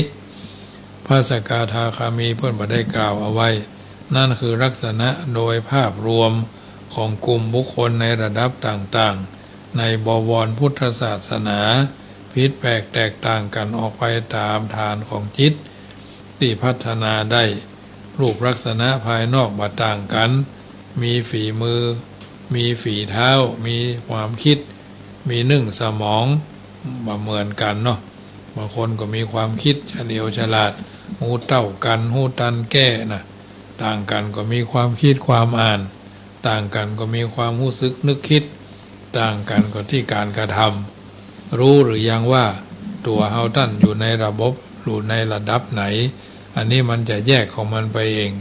พระสกทาคามีเปิ้นบ่ได้กล่าวเอาไว้ นั่นคือลักษณะโดยภาพรวมของกลุ่มบุคคลในระดับต่างๆ ในบวรพุทธศาสนา ผิดแปลกแตกต่างกั๋นออกไปต๋ามฐานของจิตตี้พัฒนาได้ รูปลักษณะภายนอกบ่ต่างกั๋น มีฝีมือ มีฝีเท้า มีความคิด มีนึ่งสมอง บ่เหมือนกั๋นเนาะ บางคนก็มีความคิดเฉลียวฉลาด ฮู้เต้ากั๋น ฮู้ตันแก้นะ ต่างกั๋นก็มีความคิดความอ่าน ต่างกั๋นก็มีความฮู้สึกนึกคิด ต่างกั๋นก็ตี้ก๋านกระทำ ฮู้หรือยังว่าตั๋วเฮาต้านอยู่ในระบบ อยู่ในระดับไหน อันนี้มันจะแยกของมันไปเอง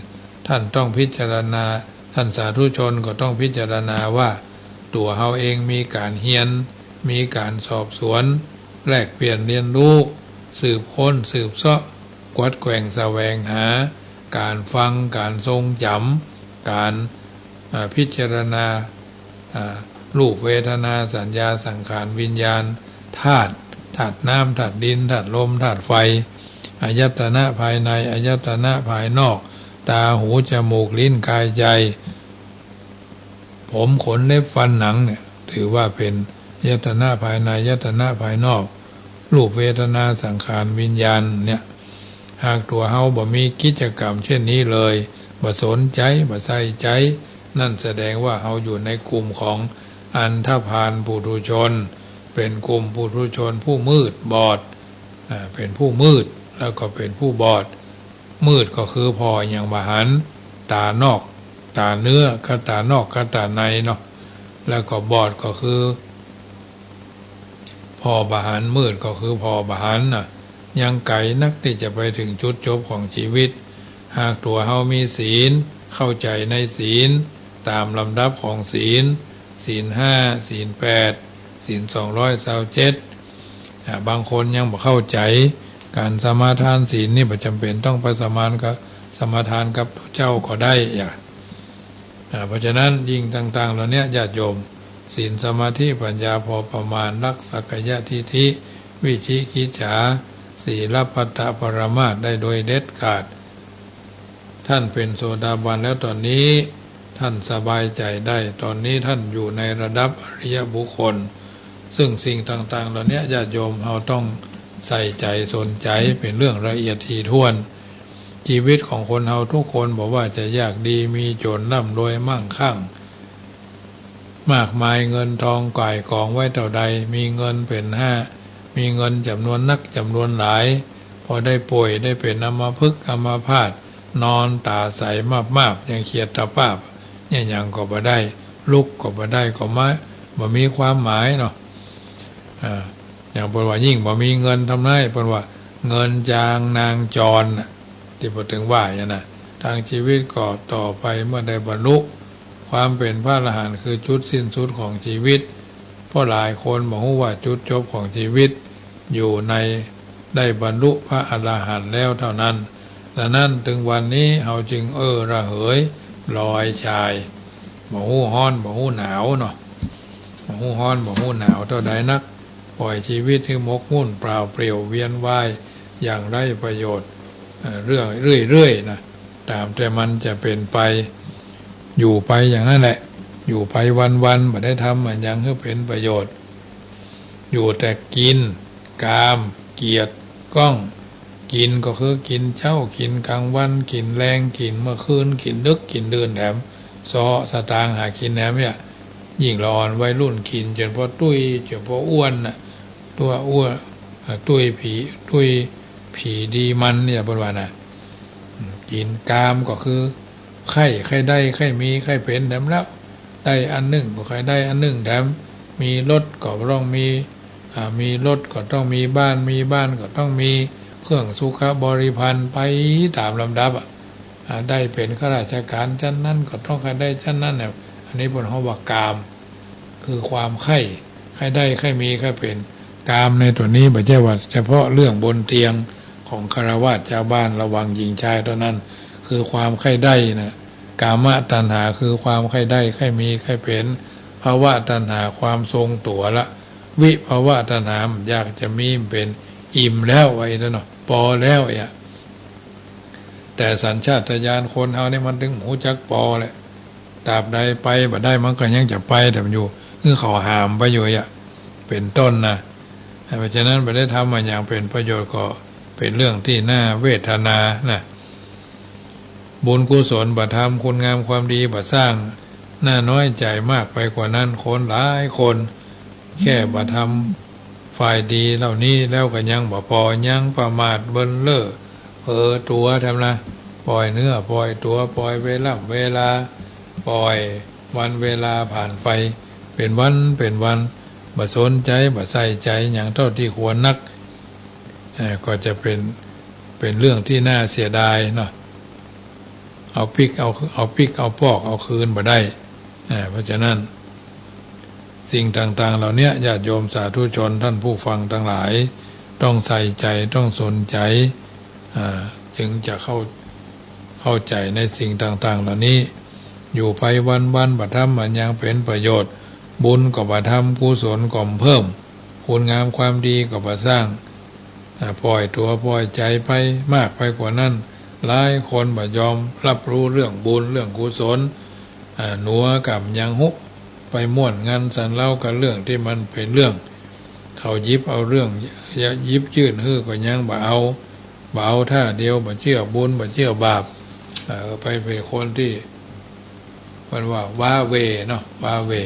ต้านต้องพิจารณา ต้านสาธุชนก็ต้องพิจารณาว่า ตั๋วเฮาเองมีก๋านเฮียน มีก๋านสอบสวน แลกเปลี่ยนเรียนฮู้ สืบค้น สืบเซาะ กวัดแกว่งแสวงหา ก๋านฟัง ก๋านทรงจ๋ำ ก๋าน อ่า พิจารณา อ่า รูป เวทนา สัญญา สังขาร วิญญาณ ธาตุ ธาตุน้ำ ธาตุดิน ธาตุลม ธาตุไฟ อายตนะภายใน อายตนะภายนอก ตา หู จมูก ลิ้น กาย ใจ ผม ขน เล็บ ฟัน หนัง เนี่ย ถือว่าเป๋นอายตนะภายใน อายตนะภายนอก รูป เวทนา สังขาร วิญญาณ เนี่ย หากตั๋วเฮาบ่มีกิจกรรมเช่นนี้เลย บ่สนใจ๋ บ่ใส่ใจ๋ นั่นแสดงว่าเฮาอยู่ในกลุ่มของอันธพาลปุถุชน เป๋นกลุ่มปุถุชนผู้มืดบอด อ่า เป๋นผู้มืด แล้วก็เป๋นผู้บอด มืดก็คือผ่อหยังบ่หัน ต๋านอก ต๋าเนื้อ กับต๋านอก กับต๋าในเนาะ แล้วก็บอดก็คือ ผ่อบ่หัน มืดก็คือผ่อบ่หันน่ะ ยังไก๋นักตี้จะไปเถิงจุดจบของจีวิต หากตั๋วเฮามีศีล เข้าใจ๋ในศีล ต๋ามลำดับของศีล ศีลห้า ศีลแปด ศีลสองร้อยซาวเจ็ด อ่า บางคนยังบ่เข้าใจ๋ ก๋านสมาทานศีลนี่บ่จ๋ำเป๋นต้องไปสมาทานกับ สมาทานกับตุ๊เจ้าก็ได้ อ่า อ่า เพราะฉะนั้นยิ่งต่างๆ เหล่าเนี้ย ญาติโยม ศีล สมาธิ ปัญญา พอประมาณ ละสักกายทิฏฐิ วิจิกิจฉา ศีลพัตตปรามาสได้โดยเด็ดขาด ต้านเป๋นโสดาบันแล้วต๋อนนี้ ต้านสบายใจ๋ได้ ต๋อนนี้ต้านอยู่ในระดับอริยบุคคล ซึ่งสิ่งต่างๆ เหล่าเนี้ย ญาติโยมเฮาต้องใส่ใจ๋สนใจ๋ เป๋นเรื่องละเอียดถี่ถ้วน จีวิตของคนเฮาทุกคน บ่ว่าจะยากดีมีจ๋น ร่ำรวยมั่งคั่ง มากมายเงินทองก่ายกองไว้เต้าใด มีเงินเป๋นห้า มีเงินจ๋ำนวนนักจ๋ำนวนหลาย พอได้ป่วยได้เป๋นอัมพฤกษ์อัมพาต นอนต๋าใสมาบๆ ยังเขียดตะปาบ เยียะหยังก็บ่ได้ ลุกก็บ่ได้ ก็มา บ่มีความหมายเนาะ อ่า อย่างเปิ้นว่ายิ่งบ่มีเงินทำนาย เปิ้นว่าเงินจางนางจรน่ะ ตี้พระเถิงว่าอย่างนั้นน่ะ ทางจีวิตก็ต่อไปเมื่อได้บรรลุ ความเป๋นพระอรหันต์คือจุดสิ้นสุดของจีวิต เพราะหลายคนบ่ฮู้ว่าจุดจบของจีวิตอยู่ในได้บรรลุพระอรหันต์แล้วเต้านั้น ดังนั้นเถิงวันนี้เฮาจึงเออระเหยลอยชาย บ่ฮู้ฮ้อนบ่ฮู้หนาวเนาะ บ่ฮู้ฮ้อนบ่ฮู้หนาวเต้าใดนัก ป่อยจีวิตหื้อหมกมุ่นเปล่าเปลี่ยวเวียนว่ายอย่างไร้ประโยชน์ เอ่อ เรื่อย เรื่อยๆ นะ ต๋ามแต่มันจะเป๋นไป อยู่ไปอย่างนั้นแหละ อยู่ไปวันๆ บ่ได้ทำอะหยังหื้อเป๋นประโยชน์ อยู่แต่กิ๋น กาม เกียรติ ก้อง กิ๋นก็คือกิ๋นเจ๊า กิ๋นก๋างวัน กิ๋นแลง กิ๋นเมื่อคืน กิ๋นดึก กิ๋นดื่นแถม เซาะสตางค์หากิ๋นแถมเนี่ย ยิ่งละอ่อนวัยรุ่นกิ๋นจ๋นปอตุ้ย จ๋นปออ้วนน่ะ ตั๋วอ้วน อ่า ตุ้ยผี๋ ตุ้ยผี๋ดีมันเนี่ย เปิ้นว่าน่ะ อืม กิ๋นกามก็คือใค่ ใค่ได้ ใค่มี ใค่เป๋นแถมแล้ว ได้อันนึ่งก็ใค่ได้อันนึ่งแถม มีรถก็ต้องมี อ่า มีรถก็ต้องมีบ้าน มีบ้านก็ต้องมีเครื่องสุขบริภัณฑ์ไปต๋ามลำดับอะ อ่า ได้เป๋นข้าราชก๋านชั้นนั้นก็ต้องใค่ได้ชั้นนั้นเนี่ย อันนี้เปิ้นฮ้องว่ากาม คือความใค่ ใค่ได้ ใค่มี ใค่เป๋น กามในต๋วนี้บ่ใจ้ว่าเฉพาะเรื่องบนเตียงของฆราวาสชาวบ้าน ระวังหญิงชายเต้านั้น คือความใค่ได้นะ กามตัณหาคือความใค่ได้ใค่มีใค่เป๋น ภวตัณหาความทรงตั๋วละ วิภวตัณหาอยากจะมีเป๋น อิ่มแล้วว่าอี้เนาะ ปอแล้วอะ แต่สัญชาตญาณคนเฮานี่มันตึงบ่ฮู้จักปอแหละ ตราบใดไปบ่ได้มันก็ยังจะไปแหมอยู่ คือเขาห้ามไปอยู่อะ เป๋นต้นนะ เพราะฉะนั้นบ่ได้ทำมาอย่างเป๋นประโยชน์ก็เป๋นเรื่องตี้น่าเวทนานะ บุญกุศลบ่ทำ คุณงามความดีบ่สร้าง น่าน้อยใจ๋มากไปกว่านั้น คนหลายคน แค่บ่ทำฝ่ายดีเหล่านี้แล้วก็ยังบ่ปอ ยังประมาทเบิ่นเล่อเผลอตั๋วแถมนะ ป่อยเนื้อป่อยตั๋ว ป่อยเวล่ำเวลา ป่อยวันเวลาผ่านไป เป๋นวันเป๋นวัน บ่สนใจ๋บ่ใส่ใจ๋หยังเต้าตี้ควรนัก เอ่อ ก็จะเป๋น เป๋นเรื่องตี้น่าเสียดายเนาะ เอาปิ๊กเอา เอาปิ๊กเอาปอกเอาคืนบ่ได้ อ่า เพราะฉะนั้น สิ่งต่างๆ เหล่านี้ญาติโยมสาธุชนท่านผู้ฟังตังหลาย ต้องใส่ใจ๋ ต้องสนใจ๋ อ่า จึงจะเข้า เข้าใจ๋ในสิ่งต่างๆ เหล่านี้ อยู่ไปวันๆ บ่ทำอันยังเป๋นประโยชน์ บุญก็บ่ทำ กุศลก็บ่เพิ่ม คุณงามความดีก็บ่สร้าง อ่า ป่อยตั๋วป่อยใจ๋ไปมากไปกว่านั้น หลายคนบ่ยอมฮับฮู้เรื่องบุญเรื่องกุศล อ่า หนัวก่ำยังฮู้ ไปม่วนงันสันเลากับเรื่องตี้มันเป๋นเรื่อง เขาหยิบเอาเรื่อง หยิบยื่นหื้อก็ยังบ่เอา บ่เอาท่าเดียว บ่เจื้อบุญ บ่เจื้อบาป เอ่อ ไปเป๋นคนตี้ เปิ้นว่าว้าเหว่เนาะ ว้าเหว่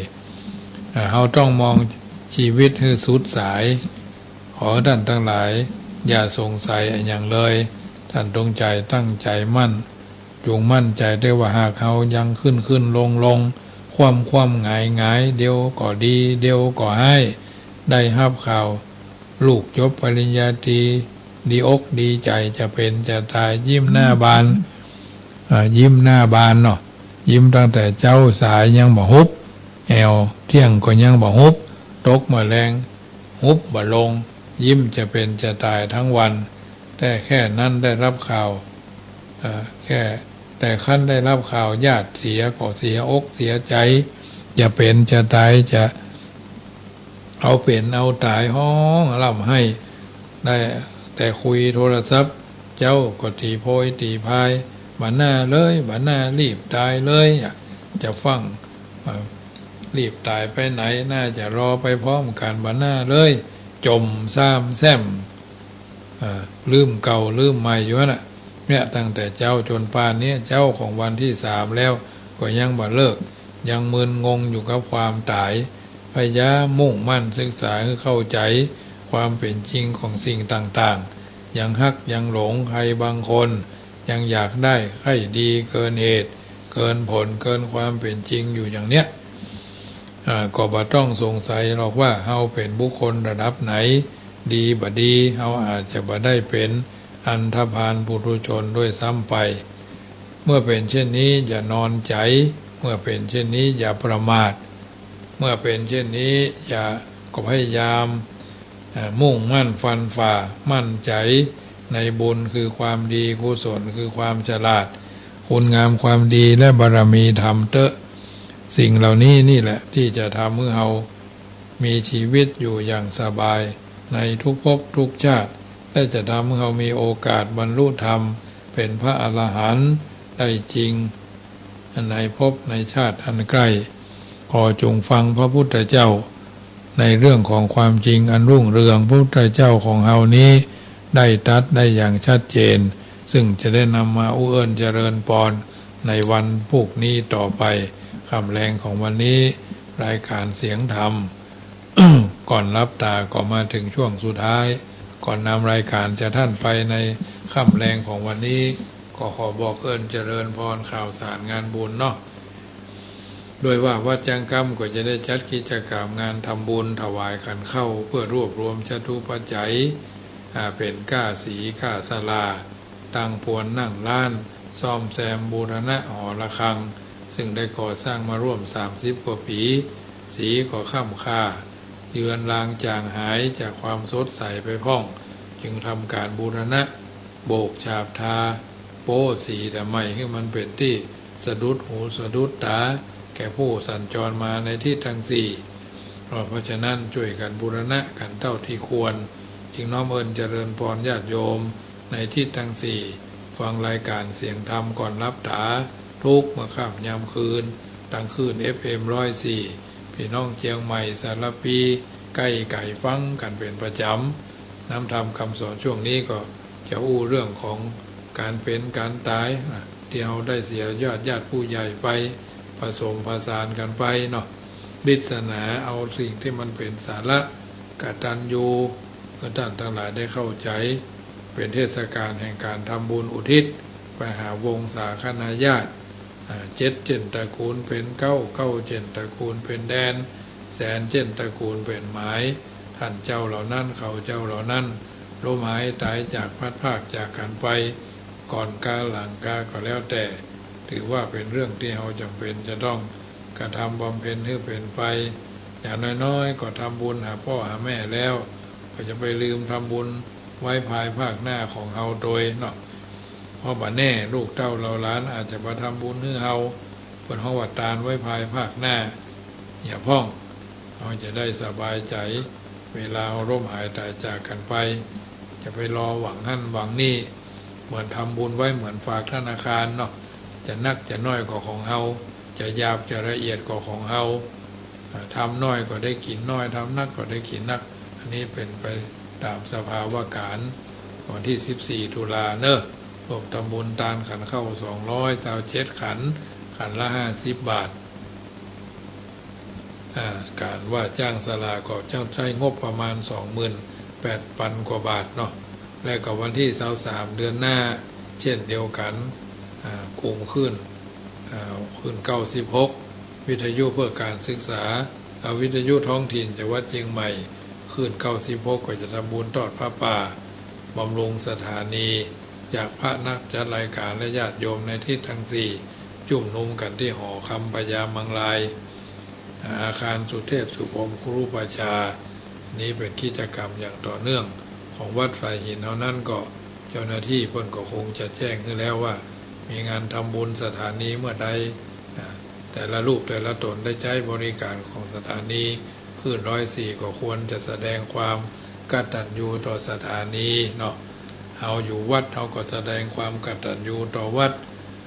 อ่า เฮาต้องมองจีวิตหื้อสุดสาย ขอท่านตังหลายอย่าสงสัยอะหยังเลย ท่านจงใจ๋ตั้งใจ๋มั่น จงมั่นใจ๋เต๊อะว่าหากเฮายังขึ้นขึ้นลงลง คว่ำคว่ำหงายหงาย เดี๋ยวก็ดี เดี๋ยวก็ฮ้าย ได้ฮับข่าว ลูกจบปริญญาตรี ดีอกดีใจ๋ จะเป๋นจะต๋าย ยิ้มหน้าบาน อ่า ยิ้มหน้าบานเนาะ ยิ้มตั้งแต่เจ๊า สายยังบ่หุบ แอ่วเตี้ยงก็ยังบ่หุบ ตกเมื่อแลง หุบบ่ลง ยิ้มจะเป๋นจะต๋ายตึงวัน แต่แค่นั้นได้ฮับข่าว เอ่อ แค่ แต่คันได้ฮับข่าวญาติเสียก็เสียอกเสียใจ๋ จะเป๋นจะต๋าย จะ เอาเป๋นเอาต๋าย ฮ้องฮ่ำไห้ ได้แต่คุยโทรศัพท์ เจ๊าก็ตี๋โพยตี๋พาย บ่น่าเลย บ่น่ารีบต๋ายเลยอะ จะฟั่ง เอ่อ รีบต๋ายไปไหน น่าจะรอไปพร้อมกั๋น บ่น่าเลย จ่มซ่ามแซ่ม อ่า ลืมเก่าลืมใหม่อยู่หั้นน่ะ เนี่ย ตั้งแต่เจ๊าจ๋นป่านนี้ เจ๊าของวันตี้สามแล้ว ก็ยังบ่เลิก ยังมึนงงอยู่กับความต๋าย พยายามมุ่งมั่นศึกษาหื้อเข้าใจ๋ความเป๋นจริงของสิ่งต่างๆ ยังฮักยังหลงใผบางคน ยังอยากได้ใค่ดีเกินเหตุ เกินผล เกินความเป๋นจริงอยู่อย่างเนี้ย อ่า ก็บ่ต้องสงสัยหรอกว่าเฮาเป๋นบุคคลระดับไหน ดีบ่ดี เฮาอาจจะบ่ได้เป๋นอันธพาลปุถุชนด้วยซ้ำไป เมื่อเป๋นเช่นนี้อย่านอนใจ๋ เมื่อเป๋นเช่นนี้อย่าประมาท เมื่อเป๋นเช่นนี้อย่า ก็พยายาม เอ่อ มุ่งมั่นฟันฝ่า มั่นใจ๋ในบุญคือความดี กุศลคือความฉลาด คุณงามความดีและบารมีธรรมเต๊อะ สิ่งเหล่านี้นี่แหละตี้จะทำหื้อเฮามีจีวิตอยู่อย่างสบายในทุกภพทุกชาติ และจะทำหื้อเฮามีโอกาสบรรลุธรรมเป๋นพระอรหันต์ได้จริง ในภพในชาติอันใกล้ ขอจงฟังพระพุทธเจ้า ในเรื่องของความจริงอันรุ่งเรือง พระพุทธเจ้าของเฮานี้ได้ตรัสได้อย่างชัดเจน ซึ่งจะได้นำมาอู้เอิ้นเจริญปอนในวันพูกนี้ต่อไป ค่ำแลงของวันนี้ รายการเสียงธรรม ก่อนหลับต๋าก็มาเถิงช่วงสุดท้าย ก่อนนำรายการจากท่านไปในค่ำแลงของวันนี้ ก็ขอบอกเอิ้นเจริญปอนข่าวสารงานบุญเนาะ โดยว่าวัดจังกำก็จะได้จัดกิจกรรมงานทำบุญถวายขันข้าว เพื่อรวบรวมจตุปัจจัย อ่า เป๋นก้าสีก้าศาลา ตั้งพวนนั่งร้าน ซ่อมแซมบูรณะหอระฆัง ซึ่งได้ก่อสร้างมาร่วมสามสิบกว่าปี๋ สีก็ค่ำค่า เลือนลางจางหายจากความสดใสไปพ่อง จึงทำก๋านบูรณะ โบกฉาบทา โป๊สีตะไหม้หื้อมันเป๋นตี้สะดุดหูสะดุดต๋า แก่ผู้สัญจรมาในทิศตังสี่ เพราะฉะนั้นจ้วยกั๋นบูรณะกั๋นเต้าตี้ควร จึงน้อมเอิญเจริญปอนญาติโยมในทิศตังสี่ ฟังรายก๋านเสียงธรรมก่อนหลับต๋า ทุกเมื่อค่ำยามคืน ตังคลื่น เอฟเอ็ม ร้อยสี่ ปี้น้องเจียงใหม่ สารภี ใก้ไก๋ฟังกั๋นเป๋นประจ๋ำ น้ำธรรมกำสอนช่วงนี้ก็จะอู้เรื่องของก๋านเป๋นก๋านต๋ายนะ ตี้เฮาได้เสียญาติ ญาติผู้ใหญ่ไป ผสมผสานกั๋นไปเนาะ เทศนาเอาสิ่งตี้มันเป๋นสาระ กตัญญู หื้อต้านตังหลายได้เข้าใจ๋ เป๋นเทศก๋าลแห่งก๋านทำบุญอุทิศไปหาวงศาคณาญาติ อ่า เจ็ดเจ้นตระกูลเป๋นเก๊า เก๊าเจ้นตระกูลเป๋นแดน แสนเจ้นตระกูลเป๋นหมาย ต้านเจ้าเหล่านั้น ข้าเจ้าเหล่านั้น ล้มหายต๋ายจากพลัดพรากจากกั๋นไป ก่อนกาหลังกาก็แล้วแต่ ถือว่าเป๋นเรื่องตี้เฮาจ๋ำเป๋นจะต้องกระทำบำเพ็ญหื้อเป๋นไป อย่างน้อยๆ ก็ทำบุญหาป้อหาแม่แล้ว ก็จะไปลืมทำบุญไว้ภายภาคหน้าของเฮาโตยเนาะ เพราะบ่าแน่ลูกเต้าเหล่าหลานอาจจะมาทำบุญหื้อเฮา เปิ้นฮ้องว่าตานไว้ภายภาคหน้า อย่าพ่อง เฮาจะได้สบายใจ๋ เวลาเฮาล้มหายต๋ายจากกั๋นไป จะไปรอหวังหั้นหวังนี่ เหมือนทำบุญไว้เหมือนฝากธนาคารเนาะ จะนักจะน้อยก็ของเฮา จะหยาบจะละเอียดก็ของเฮา อ่า ทำน้อยก็ได้กิ๋นน้อย ทำนักก็ได้กิ๋นนัก อันนี้เป๋นไปต๋ามสภาวะก๋าล วันตี้สิบสี่ตุลาเนาะ ร่วมทำบุญตานขันข้าวสองร้อยซาวเจ็ดขัน ขันละห้าสิบบาท อ่า ก๋านว่าจ้างศาลาก็จะใจ๊งบประมาณสองหมื่นแปดปันกว่าบาทเนาะ และก็วันตี้ซาวสามเดือนหน้า เจ้นเดียวกั๋น อ่า กรุงคลื่น อ่า คลื่นเก้าสิบหก วิทยุเพื่อการศึกษา อ่า วิทยุท้องถิ่นจังหวัดเจียงใหม่ คลื่นเก้าสิบหก ก็จะทำบุญทอดผ้าป่า บำรุงสถานี จากพระนักจัดรายก๋านและญาติโยมในทิศตังสี่ จุมนุมกั๋นตี้หอคำพญามังราย อาคารสุเทพสุพรหมคุรุปชฌาย์ นี้เป๋นกิจกรรมอย่างต่อเนื่องของวัดฝายหินเฮานั้น ก็เจ้าหน้าตี้เปิ้นก็คงจะแจ้งหื้อแล้วว่า มีงานทำบุญสถานีเมื่อใด อ่า แต่ละรูปแต่ละต๋นได้ใจ๊บริก๋านของสถานี คลื่นร้อยสี่ ก็ควรจะแสดงความกตัญญูต่อสถานีเนาะ เฮาอยู่วัด เฮาก็แสดงความกตัญญูต่อวัด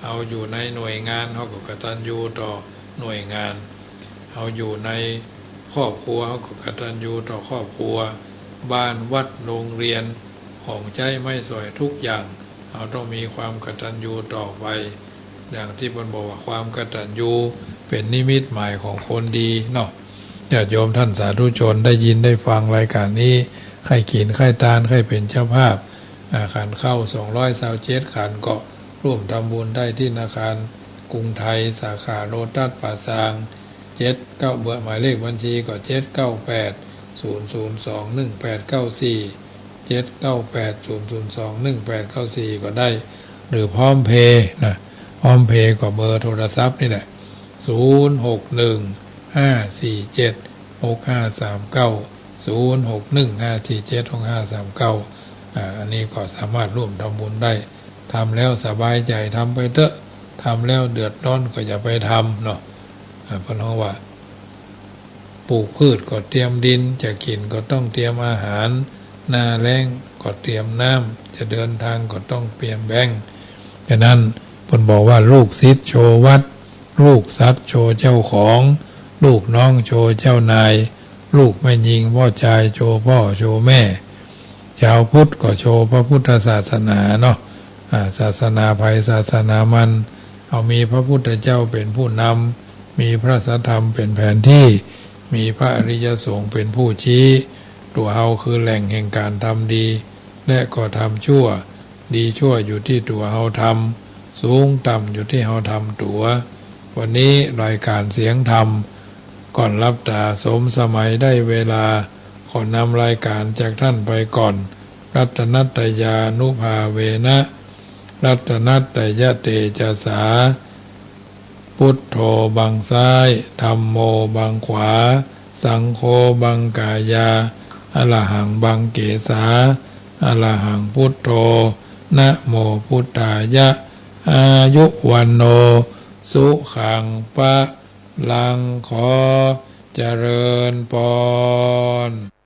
เฮาอยู่ในหน่วยงาน เฮาก็กตัญญูต่อหน่วยงาน เฮาอยู่ในครอบครัว เฮาก็กตัญญูต่อครอบครัว บ้าน วัด โรงเรียน ของใจ๊ไม้สอยทุกอย่าง เฮาต้องมีความกตัญญูต่อไป อย่างตี้เปิ้นบอกว่าความกตัญญูเป๋นนิมิตหมายของคนดีเนาะ ญาติโยมต้านสาธุชนได้ยินได้ฟังรายก๋านนี้ ใค่กิ๋นใค่ตาน ใค่เป๋นเจ้าภาพ อ่า ขันข้าวสองร้อยซาวเจ็ดขันก็ร่วมทำบุญได้ตี้ธนาคารกรุงไทย สาขาโลตัสป่าซาง เจ็ดเก้า เบอร์ หมายเลขบัญชีก็ เจ็ดเก้าแปด ศูนย์ศูนย์สอง หนึ่งแปดเก้าสี่ เจ็ดเก้าแปด ศูนย์ศูนย์สอง หนึ่งแปดเก้าสี่ ก็ได้ หรือพร้อมเพย์นะ พร้อมเพย์ก็เบอร์โทรศัพท์นี่แหละ ศูนย์หกหนึ่ง ห้าสี่เจ็ด หกห้าสามเก้า ศูนย์หกหนึ่ง ห้าสี่เจ็ด หกห้าสามเก้า อ่า อันนี้ก็สามารถร่วมทำบุญได้ ทำแล้วสบายใจ๋ ทำไปเต๊อะ ทำแล้วเดือดร้อนก็อย่าไปทำเนาะ อ่า เปิ้นฮ้องว่า ปลูกพืชก็เตรียมดิน จะกิ๋นก็ต้องเตรียมอาหาร หน้าแล้งก็เตรียมน้ำ จะเดินทางก็ต้องเตรียมแบงก์ ฉะนั้นเปิ้นบอกว่า ลูกศิษย์โชว์วัตร ลูกสัตว์โชว์เจ้าของ ลูกน้องโชว์เจ้านาย ลูกแม่ญิงป้อจายโชว์ป้อโชว์แม่ ชาวพุทธก็โชว์พระพุทธศาสนาเนาะ อ่า ศาสนาใผศาสนามัน เฮามีพระพุทธเจ้าเป๋นผู้นำ มีพระสัทธรรมเป๋นแผนตี้ มีพระอริยสงฆ์เป๋นผู้ชี้ ตั๋วเฮาคือแหล่งแห่งก๋านทำดี และก็ทำชั่ว ดีชั่วอยู่ตี้ตั๋วเฮาทำ สูงต่ำอยู่ตี้เฮาทำตั๋ว วันนี้รายก๋านเสียงธรรม ก่อนหลับต๋าสมสมัยได้เวลา ขอนำรายก๋านจากต้านไปก่อน รัตนัตตยานุภาเวนะ รัตนัตตยเตจสา พุทโธบังซ้าย ธัมโมบังขวา สังโฆบังกายา อะระหังบังเกสา อะระหังพุทโธ นะโมพุทธายะ อายุวัณโณ สุขัง พะลัง ขอเจริญปอน